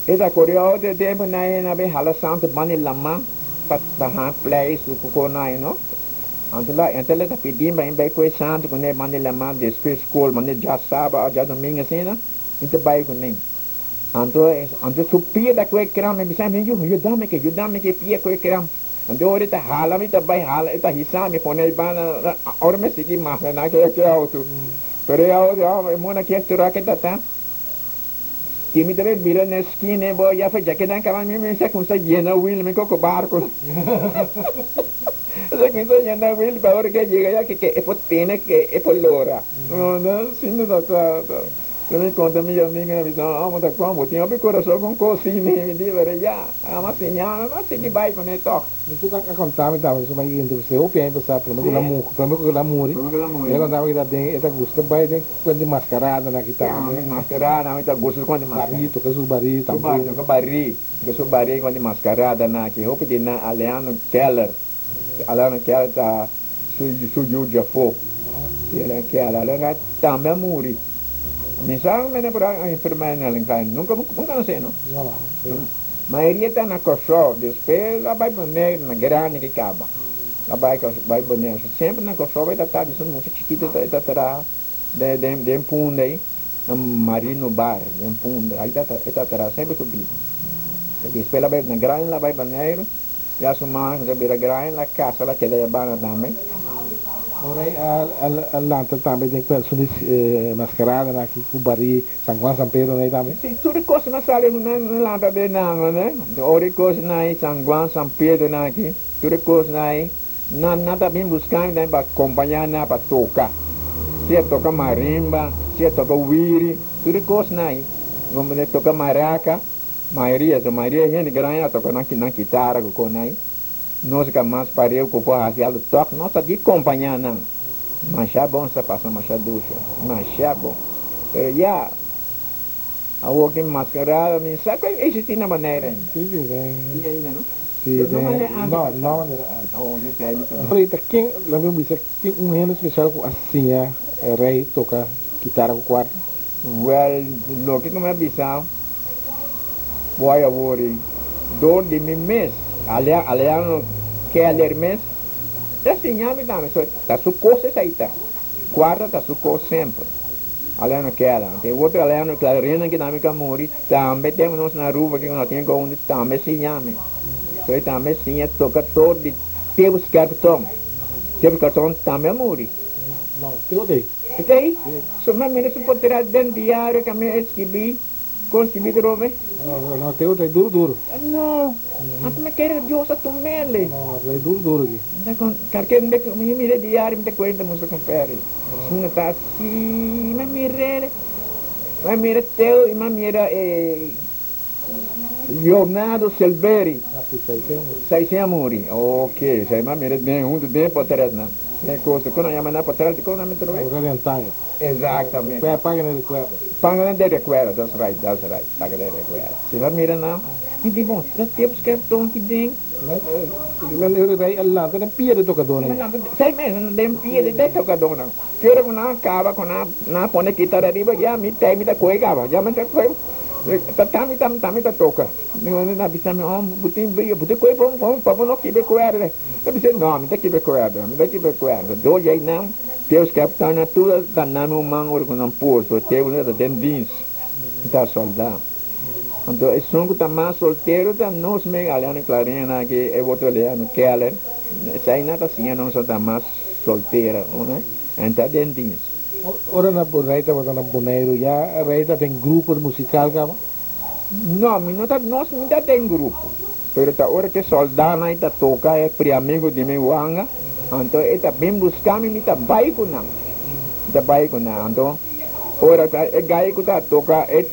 Speaker 2: e ta core auto e tempo na e na bin hala santo banda di lama pa, pa haña pleisu cu conai, no? Anto la enta le ta pidi pa mi bai ku e santu ku ne manda lama despues skol manda djasaba òf djadomingo asina mi ta bai ku nen. Anto anto su pia ta ku e kram mi bisa mi yu yuda mi ke yuda mi ke pia ku e kram. Anto ora e ta hala mi ta bai hala e ta hisa mi pone ei banda ora mi sigui mas na ke auto pero e auto e muna ke truck e ta ta. Ki mi ta bay bira na esquina e bo ya fe dja kedan caba mi mester cuminsa yena wiel mi coco barco mester cuminsa yena wiel pa ora ke yega ya ke e por tene ke e por lora no no si no ta ta ta mi conta mi amigonan mi bisa amo ta con bo tin hopi corazon con cosina mi di pero ya amo a siña mi a sigui bay cune toch.
Speaker 1: Mi su a conta mi tambe su mai entrevista hopi aña pasa prome cu prome cu la muri el a conta mi cu ta den e ta gusta bay den cuenta di mascarada nan aki tambe.
Speaker 2: Mascarada mi ta gusta cuenta di mascarada.
Speaker 1: Bari toca su bari
Speaker 2: tambor. Toca bari toca su bari cuenta di mascarada nan aki hopi di nan Aleano Keller Aleano Keller ta su su yu djafo si Aleano Keller Aleano tambe a muri mi sa mene por a enfermedad nunca nunca no se no. Mayoria ta na Kòrsou, despues a bai Boneiru na grandi ki kaba. A bai bai Boneiru. Semper na Kòrsou e ta ta di su mucha chikitu e ta traha den den Punda ei, na Marino Bar den Punda. Ai ta e ta traha semper su bida. Despues el a bai na grandi el a bai Boneiru. Ya su mama cuminsa bira grandi la casa la keda ya banda tambe.
Speaker 1: Ora e a lanta tambe den cuerso di mascarada aki cu bari San Juan San Pedro nei tambe.
Speaker 2: Si tur e cosnan sali nan lanta den nan ne. Ora e cosnan ei San Juan San Pedro nan aki tur e cosnan ei nan nan ta bin busca mi tambe pa acompaña nan pa toca. Si a toca marimba si a toca wiri tur e cosnan ei como toca maraca. Mayoria, so mayoria hende grandi a toka nan nan kitara ku kon ai. Nos ka mas pareu ku por hasi algu tòg nos ta di kompañá nan. Masha bon sa pasa masha dusho, masha bon. Pero ya, awor ki maskarada mi sa ku a eksistí na Bonaire ainda.
Speaker 1: Sí, sí, den.
Speaker 2: Sí ainda no?
Speaker 1: Sí,
Speaker 2: Pero no
Speaker 1: den,
Speaker 2: manera antes
Speaker 1: no,
Speaker 2: pasá.
Speaker 1: no manera antes.
Speaker 2: Oh, sí, sí, ainda ta.
Speaker 1: Ahorita ken, lo mi bisa, tin un hende spesial ku a siña Rey toka kitara ku kuarta?
Speaker 2: Wel, loke ku mi a bisa boy awor ei, dor di mi mes, Aleano Keller mes, ta siña mi tambe. So, ta su kos esei ta. Kuarta ta su kos semper. Aleano Keller. Anto e otro Aleano Clarinan ki tambe ka muri, tambe tempo nos na Aruba ki nos tin konde tambe siña mi. So e tambe siña toka tur di Teo Skerpton. Teo Skerpton tambe a muri.
Speaker 1: No, Teo t'ei.
Speaker 2: E t'ei? So mi a mira su portret den diario ku mi a skibi. Kon skibi atrobe?
Speaker 1: No, no, Teo t'ei duru duru.
Speaker 2: No, anto mi a kere Dios a tum'el.
Speaker 1: No, no, t'ei duru duru aki.
Speaker 2: Karke mi mira e diario mi ta kuenta musa kon Ferry. Asina ta si mi a mir'el, mi a mira Teo i mi a mira e Leonardo Silveri. Sai a muri. Ok, sai mi a mira den huntu den e potretnan. Den e cosa, kon nan yama nan potret? Kon nan trobe?
Speaker 1: Potret di antaño.
Speaker 2: Exactamente.
Speaker 1: Pagina di recuerdo.
Speaker 2: Pagina di recuerdo, that's right, that's right. Pagina di recuerdo. Si mi a mira nan, mi di bon, ta tiempo skerpton ki den.
Speaker 1: Rei a lanta den pia di tokadónan.
Speaker 2: Sei mes, den pia di tokadónan. Ki ora ku nan a kaba ku nan a pone kitara riba, ya mi tei mi ta kohe kaba. Ya mi ta kohe, ta tami tami tami ta toka. Mi wende ta bisa mi, oh, bo tin brio, bo ta kohe pa un pa bo no kibra kuerda. Mi bisa, no, mi ta kibra kuerda, mi ta kibra kuerda. Dor djei nan, Teus kaptan nan tur a dana mi un man ora ku nan puso, Teus ta den dins, mi ta soldá. Anto esun ku ta mas soltero ta nos mes, Aleano Clarena aki, e otro Aleano Keller, eseinan ta siña nos a ta mas soltera, en ta den dins.
Speaker 1: Ora na Rey tabata na Boneiru ya Rey ta den grupo musical kaba?
Speaker 2: No, mi no ta, nos no ta den grupo, pero ta ora ku e soldanan ei ta toka e pri amigo di mi wanga, anto e ta bin buska mi, mi ta bai ku nan, mi ta bai ku nan, anto. Ora ta e gai ku ta toka e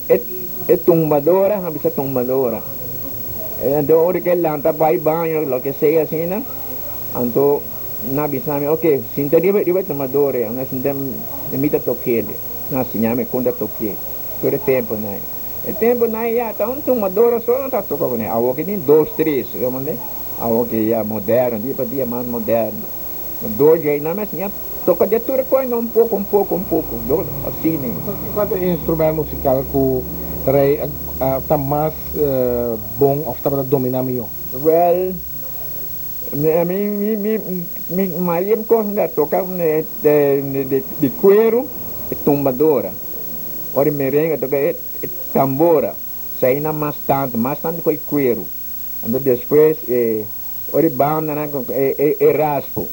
Speaker 2: e tumbadora, nan bisa tumbadora. Anto ora ke lanta bai baño loke sea asina, anto nan bisa mi ok sinta riba riba e tumbadora ei, nan sinta mi ta tok'el, nan siña mi kon ta tok'el tur e temponan ei. E temponan ei ya ta un tumbadora so nan ta toka kuné, awor ke tin dos tres, awor ke ya moderno, dia pa dia mas moderno. Dor djei nan a siña toca de tur e coina un poco, un poco, un poco, dor asina.
Speaker 1: Cua ta e instrument musical cu Rey ta mas bon of tabata domina mihó?
Speaker 2: Well, mi, mi, mi, mi mayor cos mi ta toca di cuero e tumbadora, ora e merengue toca e tambora, esey nan mas tanto, mas tanto cu e cuero. Anto despues e. Ora e bandanan ku e raspo,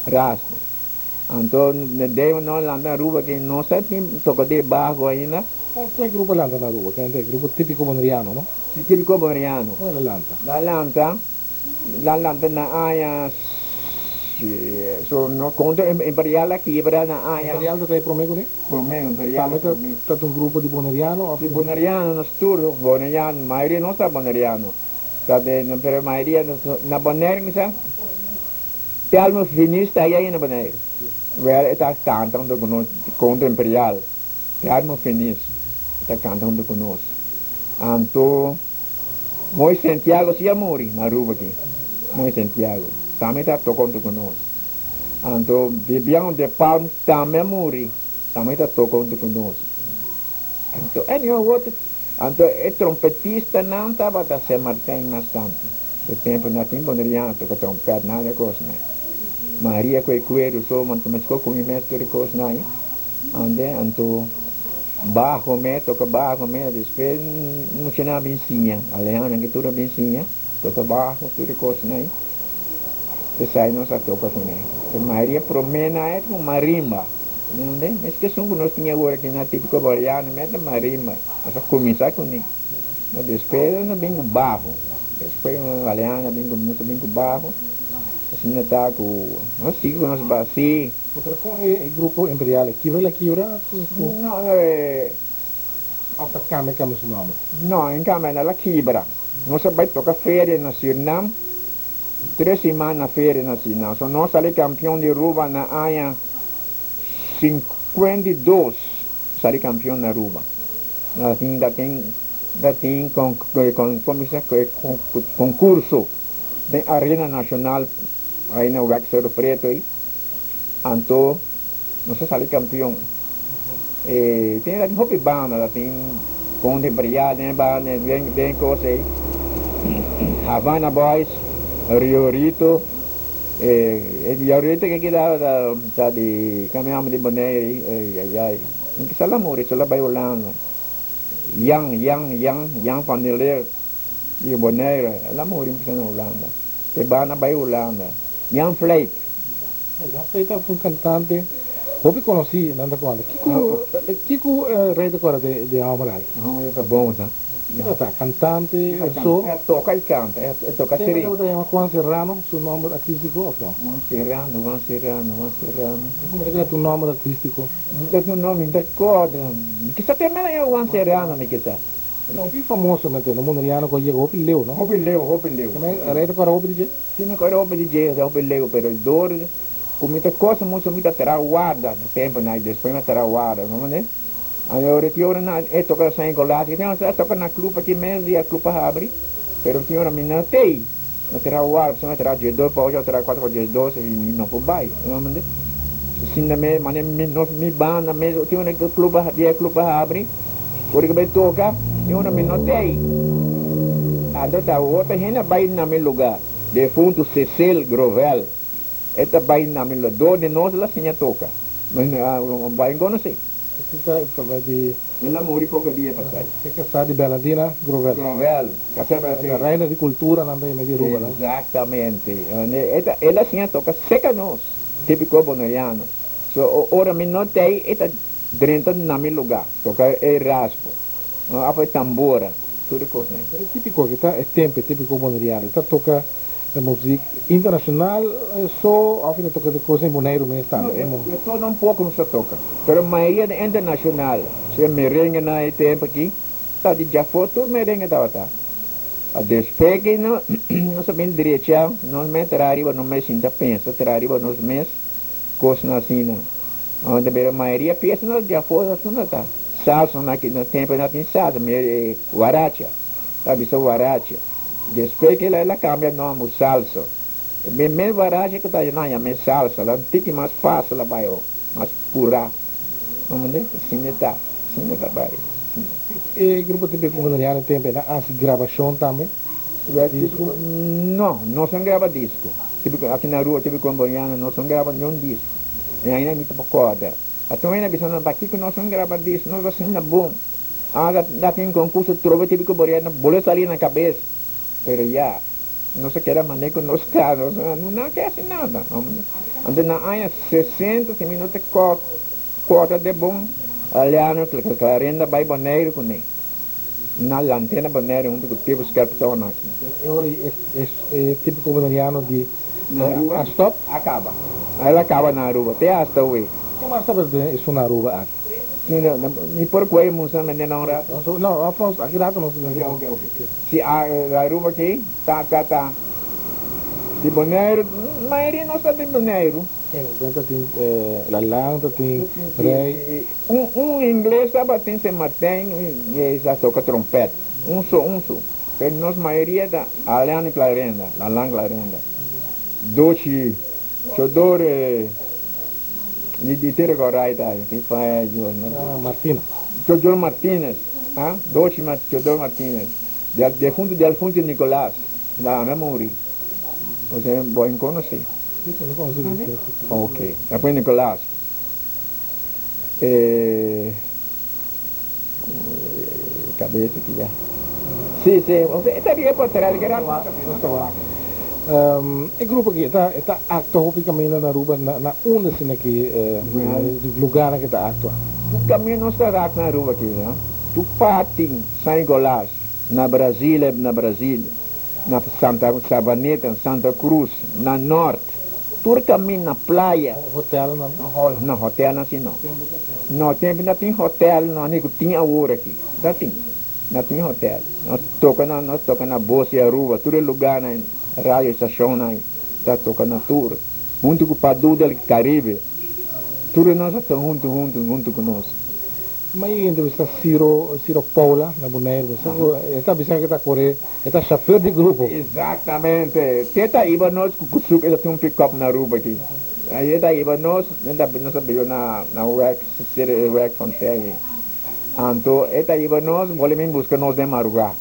Speaker 2: raspo. Anto den no lanta Aruba ke no sa tin toka di e baho ainda.
Speaker 1: Kon e grupo lanta na Aruba? Kende e grupo Típico Boneriano, no?
Speaker 2: Si, Típico Boneriano.
Speaker 1: Kon el a lanta?
Speaker 2: La lanta, la lanta na aña, so no konta Imperial a kibra na aña.
Speaker 1: Imperial ta ta e prome kuné?
Speaker 2: Prome, Imperial
Speaker 1: e prome. Tambe ta un grupo di Boneriano of?
Speaker 2: Di Boneriano, nos tur Boneriano, mayoria nos ta Boneriano. Ta den, pero mayoria na Bonaire mi sa Telmo Finis ta ahí na Bonaire. Wel e ta canta hunto cu nos contra Imperial. Telmo Finis e ta canta hunto cu nos. Anto Moy Santiago si a muri na Aruba aki. Moy Santiago tambe ta toca hunto cu nos. Anto Bibian de Palm tambe a muri, tambe ta toca hunto cu nos. Anto anyhow otro. Anto e trompetistanan tabata Sint Martijn mas tantu. Su tempu no tin Boneriano toka trompet nada e kosnan. Maria ku e kueru so manto meskos ku mi mes tur e kosnan ei. Ande anto baho me toka baho me despues muchanan a bin siña Alejandro ke tur a bin siña toka baho tur e kosnan ei. Esei nos a toka kuné. Maria promé nan e ku marimba. Nunde? Mes ke esun ku nos tin awor aki na Típiko Boriano mes ta marimba. Nos a kuminsá kuné. Ma despues nos a bin ku baho. Despues Alejandro a bin ku nos a bin ku baho. Asina ta ku nos a sigui ku nos baho. Sí.
Speaker 1: Pero kon e grupo Imperial e kibra la kibra?
Speaker 2: No, e.
Speaker 1: Òf ta kambia kambia su nòmber?
Speaker 2: No, en kambia na la kibra. Nos a bai toka feria na Surnam. Tres siman na feria na Sina. So nos sali campeon di Aruba na aña 52 sali campeon na Aruba. Na tin ta tin ta tin con con con bisa concurso den Arena Nacional ahí na Wek Cerro Preto ahí. Anto nos a sali campeon. E tin ta tin hopi banda ta tin Conde Brial den banda den den cos ey Havana Boys Rio Rito e Rio Rito ke keda ta di kami yama di Bonaire ey ay ay. Mi kisa la muri, so la bai Hulanda. Jan, Jan, Jan, Jan van der Leer di Bonaire, el a muri mi kisa na Hulanda. Te bana bai Hulanda. Jan Vlijt.
Speaker 1: Jan Vlijt tabata un cantante hopi conoci, nan ta conta. Kico, kico Rey ta corda di e homber aki?
Speaker 2: E homber ta bon, sa.
Speaker 1: Kico ta? Cantante, so?
Speaker 2: E toca y canta, e toca
Speaker 1: tri. Tabata yama Juan Serrano, su nomber artistico of no?
Speaker 2: Juan Serrano, Juan Serrano, Juan Serrano.
Speaker 1: Como ta keda tu nomber artistico?
Speaker 2: Mi ta tu nomber, mi ta corda. Mi kisa te mena yama Juan Serrano, mi kisa.
Speaker 1: E ta hopi famoso na te, no Moneriano cu a yega hopi leu, no?
Speaker 2: Hopi leu, hopi leu.
Speaker 1: Rey ta corda hopi di dje?
Speaker 2: Si, mi corda hopi di dje, hopi leu, pero door cu mi ta cosa mucho mi ta traha warda, temponan y despues mi a traha warda, comprende? Ora tin ora nan e toka San Nicolas, tin ora e toka na club aki mes dia club a habri, pero tin ora mi no tei, mi a traha wara pasobra mi a traha diesdos pa ocho, a traha cuatro pa diesdos y mi no por bai, bo mende? Asinda mes mane mi nos mi banda mes tin ora cu club a dia club a habri, ora cu bai toka tin ora mi no tei, anto ta otro hende a bai na mi lugar, defunto Cecil Grovel. E ta bai na mi lo dor di nos la siña toca. Bai conoce.
Speaker 1: Esey ta e di.
Speaker 2: El a muri poco dia pasai.
Speaker 1: E casa di Bernardina Grovel.
Speaker 2: Grovel. Casa Bernardina.
Speaker 1: La reina di cultura nan ta yama di Aruba, no?
Speaker 2: Exactamente. E ta el a siña toca seca nos. Tipico boneriano. So ora mi no ta ey e ta drenta na mi lugar. Toca e raspo. Of e tambora. Tur e cosnan.
Speaker 1: Pero e tipico aki ta e tempo e tipico boneriano. E ta toca. E muziek internacional so of e ta toca di cos den Boneiru mes tambe?
Speaker 2: No, de todo un poco nos ta toca, pero mayoria di internacional, sea merengue na e tempo aki, ta di djafó tur merengue tabata. A despues ki nos a bin drecha, nos mes traha riba nos mes sinta pensa, traha riba nos mes cosnan asina. Unda pero mayoria pieza na djafó asina ta. Salsa na ki tempo na tin salsa, guaracha, ta bisa guaracha. Despues kila el a cambia nomber Salsa. E mes mes barashi cu ta nan yama e salsa la un tiki mas facil a bay ho, mas pura. Comprende? Asina e ta, asina e ta bay.
Speaker 1: E grupo Típico Boneriano tempo e a haci grabacion tambe?
Speaker 2: Disco? No, no son graba disco. Típico, aki na Aruba Típico Boneriano no son graba niun disco. E ainda mi ta por corda. Ato hende a bisa nos, Pakico no son graba disco? Nos ta asina bon. Ah, ta tin concurso trobe tipico boriano bole sali na cabes. Pero ya, nos a keda mane cu nos ta, nos no a ke haci nada. Anto na aña sesenta, si mi no ta corda de bon, Leandro Clarenda bay Boneiru cu ne. Na lantena Boneiru hunto cu Tipo Skerpton aki.
Speaker 1: E ora e tipico boneriano di a stop?
Speaker 2: A caba. El a caba na Aruba, te hasta awe.
Speaker 1: Ke mas tabata den esun na Aruba aki?
Speaker 2: Mi por cuey musa mende na un rato?
Speaker 1: No, Alfonso, aki rato nos ta.
Speaker 2: Ok, ok, ok. Si Aruba aki ta, ta, ta di Boneiru, mayoria nos ta di Boneiru.
Speaker 1: Ken ta tin Lalang, ta tin Rey.
Speaker 2: Un, un ingles tabatin Sint Martijn y e sa toca trompet. Un so, un so. Pero nos mayoria ta Alain Clarenda, Lalang Clarenda. Dochi, Chodor. Di te recorda ta ki faya yo
Speaker 1: no. Martinez.
Speaker 2: Chodor Martinez, ah, Dochi Chodor Martinez. Defunto di Alfonso Nicolas, la a muri. Ose bo in conoce?
Speaker 1: Si, si, mi conoce di si.
Speaker 2: Ok, despues Nicolas. Eh, cabeza ki ya. Si, si, ose ta riba potret, ki rato.
Speaker 1: E grupo aki e ta actua hopi caminda na Aruba na unda asina ki lugarnan ki ta actua?
Speaker 2: Tur caminda nos ta actua na Aruba aki no. Tur parti San Nicolas, na Brasil na Brasil, na Santa Savaneta, Santa Cruz, na Noord, tur caminda na playa.
Speaker 1: Hotelnan?
Speaker 2: No hotelnan si no. No tempo no tin hotel no ni cu tin awor aki. No tin. No tin hotel. Nos toca na nos toca na Bos y Aruba, tur e lugarnan, radio stacionnan ta toca na tur. Hunto cu Padu del Caribe. Tur e nos a ta hunto hunto hunto cu nos.
Speaker 1: Ma e entrevista Ciro Ciro Paula na Bonaire mi sa cu e ta bisa cu ta core e ta chauffeur di grupo.
Speaker 2: Exactamente. Te ta iba nos cu Kusuk e ta tin un pick up na Aruba aki. E ta iba nos, nos a biba na na wek wek Fontein. Anto e ta hiba nos, bole bin buska nos den marugá.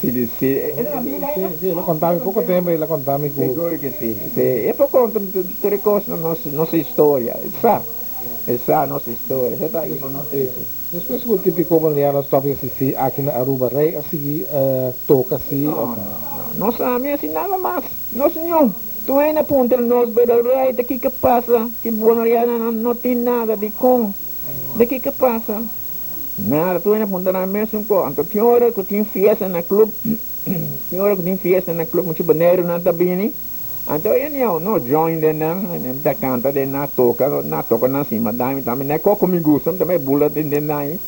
Speaker 2: Si, si, e na Biblia ei, no?
Speaker 1: Si, si, el a konta mi poko tempu, el a konta mi ku.
Speaker 2: Seguro ke si. Si, e por konta tur e kos na nos, nos historia. E sa. Esa nos historia. Esa ta ahí.
Speaker 1: Despues ku Típico Boneriano a stòp di asistí aki na Aruba, Rey a sigui toka si
Speaker 2: No,
Speaker 1: òf
Speaker 2: no, no. Nos ami hasi nada mas. Nos ño. Tur hende a puntra nos, pero Rey, ta kiko pasa ku Bonerianonan no tin nada? Dikon? Ta kiko pasa? Nada. Tur hende a puntra nan mesun kos. Anto tin ora ku tin fiesta na club, tin ora ku tin fiesta na club, mucha Boneironan ta bini. Anto e ño no join den nan, ta canta den nan, toca, na toca nan sima dami tambe, na e coco mi gusta, mi tambe bula den den nan,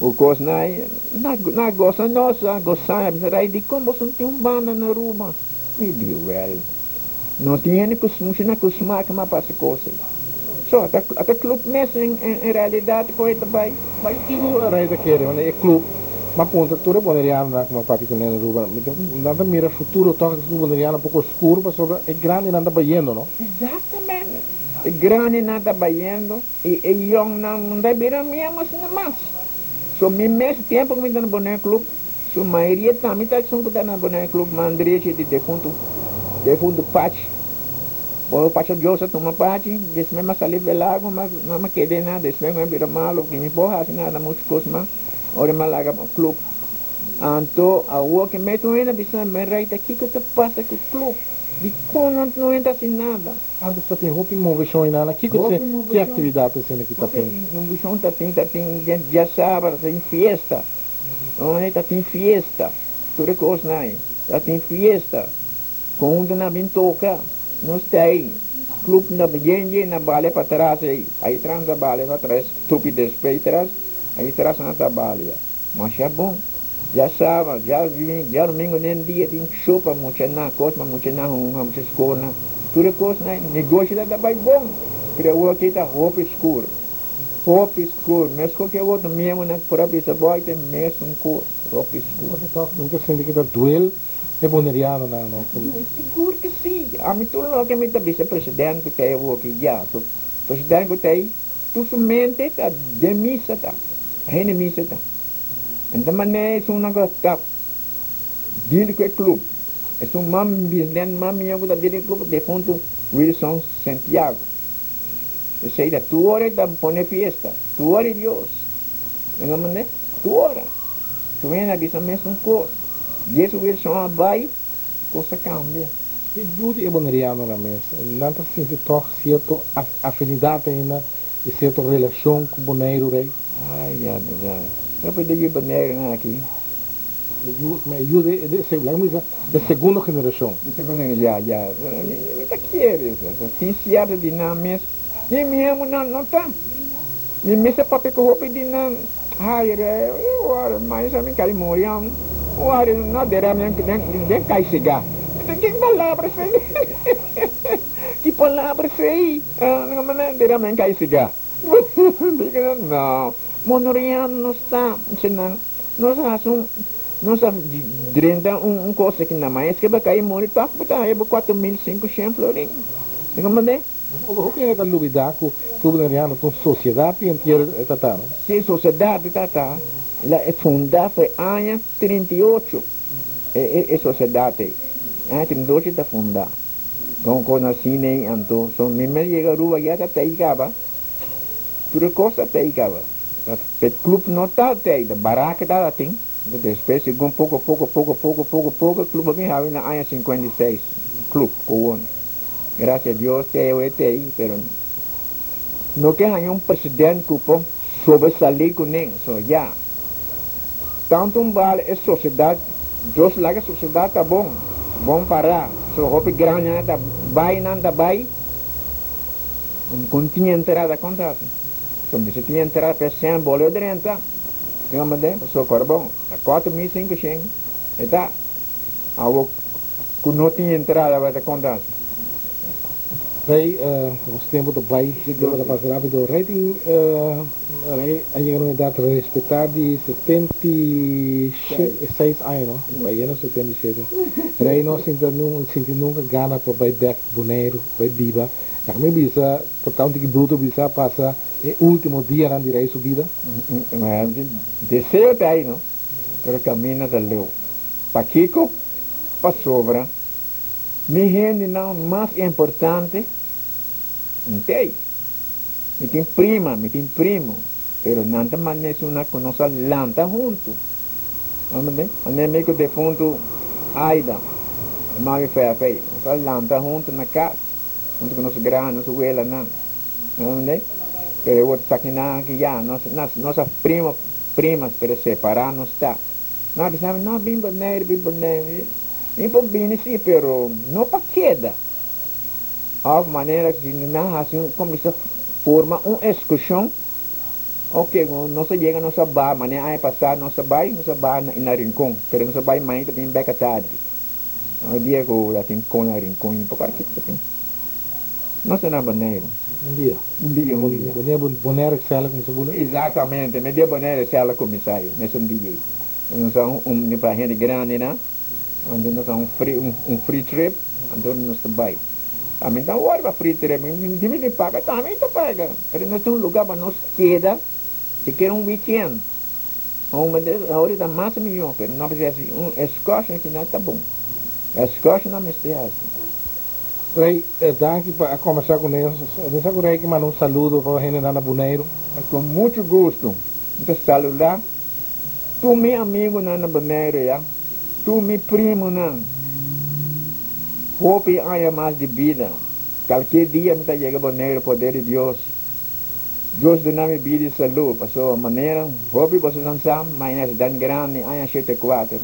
Speaker 2: u cos nan, na na goza nos, a goza, a bisa Ray dicon boso no tin un banda na Aruba? Mi di wel, no tin hende cu mucha na cu smaak mas pa haci cos ey. So ata ata club mes en en realidad cu ey ta bay bay.
Speaker 1: Kico Ray ta kere? Wanneer e club m'a puntra tur e Bonerianonan cu m'a papia cu nan na Aruba, mi ta nan ta mira futuro toch e club Boneriano poco oscuro pasobra e grandinan ta bayendo, no?
Speaker 2: Exactamente. E grandinan ta bayendo y e yongnan no ta bira miemo asina mas. So mi mes tempo cu mi ta na Bonaire Club, su mayoria tambe ta esun cu ta na Bonaire Club, man drechi di defunto, defunto Pachi. Bo pacha Dios a tuma pachi, despues mi a sali velago, ma no mi a keda nada, despues mi a bira malo, mi no por haci nada mucho cos mas, ora mi a laga club. Anto awor ke meto hende a bisa mi, Rey ta kico ta pasa cu club? Dicon no no hende ta haci nada?
Speaker 1: Antes ta tin hopi movecion y nana, kico
Speaker 2: Hopi
Speaker 1: ki
Speaker 2: movecion,
Speaker 1: actividad asina ki ta
Speaker 2: hopi
Speaker 1: tin?
Speaker 2: movecion ta tin, ta tin diasabra ta tin fiesta, ta tin fiesta, tur e cosnan ey, ta tin fiesta. Conjunto na bin toca, nos ta ey, club na yen yen na balia pa tras ey, ahí tras nan ta balia pa tras, tupi despues tras, ahí tras nan ta balia, masha bon, djasabra, djadomingo den dia tin show pa muchanan, cos pa muchanan hunga, mucha scolnan, tur e cosnan ey, negoshi ta ta bay bon, pero awor aki ta hopi scur, hopi scur, mescos cu e otro miembronan por a bisa bo, ta e mesun cos, hopi scur.
Speaker 1: Mi ta sinti cu ta duel E bonerianonan no.
Speaker 2: Sigur ke si. Ami tur loke mi ta bisa president ku ta ei awoki ya. So president ku ta ei tur su mente ta den misa ta. Hende misa ta. En ta manera esunnan ku ta deal ku e club. Esun mas president mas mihó ku ta deal ku e club defunto Wilson Santiago. Esei ta tur ora e ta pone fiesta. Tur ora e Dios. Bo manda? Tur ora. Tur hende a bisa mesun kos. Dies Wilson a bai, kos a kambia.
Speaker 1: E yu di e bonerianonan mes, nan ta sinti tòg sierto afinidat ainda i sierto relashon ku Boneiru, Rei?
Speaker 2: Ai, ya bo sa. Propio di yu Boneirunan aki.
Speaker 1: E yu, ma e yu di e, laga mi bisa, e segundo generashon.
Speaker 2: E segundo generashon, ya, ya. Mi ta kere eso. Tin sierto di nan mes. Mi miemu nan no ta. Mi mester papia ku hopi di nan. Haire, ora mai sa mi kai muri am. Ora no dera mi den kai siga. Ki palabra esei? Ki palabra esei? Dera mi kai siga. No, Monoriano no sta nan. Nos a hasi un, nos a drenta un kos aki na mai eske bo kai muri tok bo ta haya bo 4500 florin. Bo
Speaker 1: Hopi hende ta lubidá ku Club Boneriano ta un sosiedat di entiero e tata, no?
Speaker 2: Sí, sosiedat di tata. El a fundá for e aña 38, e e sosiedat ei. Aña 38 e ta fundá. Kon kos asina ei anto. So mi mes yega Aruba ya ta tei kaba. Tur e kos ta tei kaba. E club no ta tei, ta baraka tabatin. Despues segun poko poko poko poko poko poko e club a bin habi na aña 56. Club Kowon. Gracia Dios te awe te ei, pero no ke haña un president ku por sobresalí ku nen. So ya, tantu un bal e sosiedat, Dios laga e sosiedat ta bon, bon pará. So hopi grandinan ta bai, nan ta bai, kon tin entrada kon ta hasi? So mester tin entrada pa e sèn bolbe drenta. Mi mama den, pasobra kòrda bon, ta 4500 e ta. Awo cu no tin entrada bai ta conta asi.
Speaker 1: Rey, nos tempo ta bai, tempo ta pasa rapido. Rey tin, Rey a yega na un edad respeta di 76 aña no, bai yendo 77. Rey no a sinta sinti nunca gana pa bai bek Boneiru, bai biba. Laga mi bisa, por ta un tiki bruto bisa, pasa e ultimo dianan di Rey su bida.
Speaker 2: Deseo ta ay no, pero camina ta leu. Pakiko? Pasobra mi hendenan mas importante n'tei. Mi tin prima, mi tin primo, pero nan ta manda esunnan ku nos a lanta huntu. Mane mi ku defuntu Aida, e mami Fefe, nos a lanta huntu na kas, huntu ku nos gran, nos welanan. Pero e wòrdu sakinan aki ya, nos nos a primo, primas, pero separá nos ta. Nan a bisa mi, no, bin Boneiru, bin Boneiru. Mi por bini sí, pero no pa keda. Òf manera si nan hasi un kuminsá forma un ekskurshon, oke, nos a yega nos a baha, manera aña pasá nos a bai, nos a baha na Rincon, pero nos a bai mainta bin bèk atardi. Un dia ku ta tin kon na Rincon i poko aki ta tin. Nos ta na Boneiru.
Speaker 1: Un dia.
Speaker 2: Un dia, un dia.
Speaker 1: Bonaire, Bonaire Excel a kuminsá bula?
Speaker 2: Eksaktamente, me dia Bonaire Excel a kuminsá ei, mesun dia ei. Nos a un pa hende grandinan. Anto nos a un free un free trip anto nos ta bai. Ami ta wòrdu pa free trip mi tin di paga tambe mi ta paga pero nos tin un lugar pa nos keda sikiera un weekend ahorita ta mas mihó pero no mester hasi un excursion kinan ta bon excursion no mester hasi.
Speaker 1: Rey, danki pa a kombersá ku nos. Mi sa ku Rey ke manda un saludo pa hendenan na Boneiru.
Speaker 2: Ku muchu gustu mi ta saludá Tur mi amigunan na Boneiru ya, tur mi primonan, hopi aña mas di bida. Kalke dia mi ta yega Boneiru, poder di Dios. Dios duna mi bida i salú, pasobra manera hopi bosonan sa, mi a accident grandi aña 74,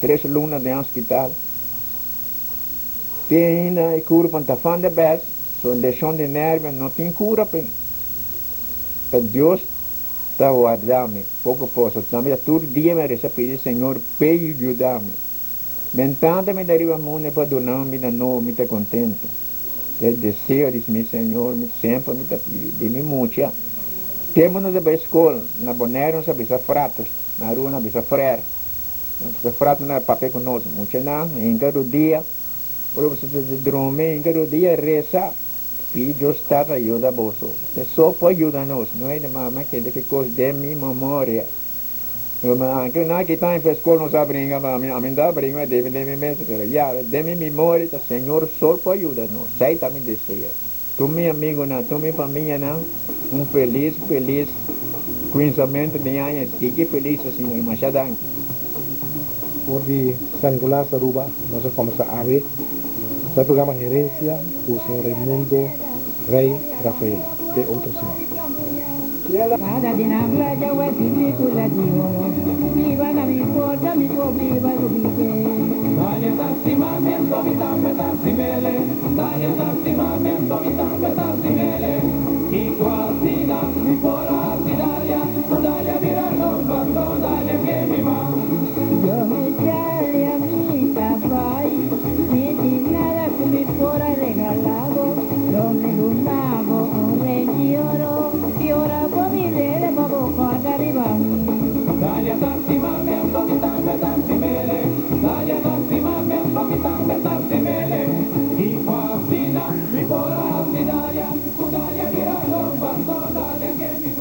Speaker 2: tres luna den hospital. Te ainda e kurpa ta fan de bes, so leshon di nervio no tin kura p'e. Ta Dios ta warda mi poko poso tambe ta tur dia mi a resa pidi Señor p'e yuda mi. Mentante mi ta riba mundu pa duna un bida nobo mi ta contento. Ta e deseo di mi Señor mi semper mi ta pidi di mi mucha. Tempo nos a bai scol na Bonaire nos a bisa fratos na Aruba nos a bisa frère. Nos bisa fratos nan a papia cu nos muchanan hinca rodia ora boso ta drumi hinca rodia resa. Pidi Dios Tata yuda boso. E so por yuda nos. No hende mama kende ki kos den mi memoria. Anke na ki time fe skol nos a bringa ma ami ami no ta bringa mi a defende mi mes pero ya den mi memoria ta Señor sol por yuda nos. Esei ta mi deseo. Tur mi amigunan tur mi famianan un felis felis kuinsamento di aña sigui felis asina y masha danki.
Speaker 1: For di San Nicolas, Aruba, nos a combersa awe pa e programa Herencia cu señor Raimundo Rey Rafaela. Te otro siman.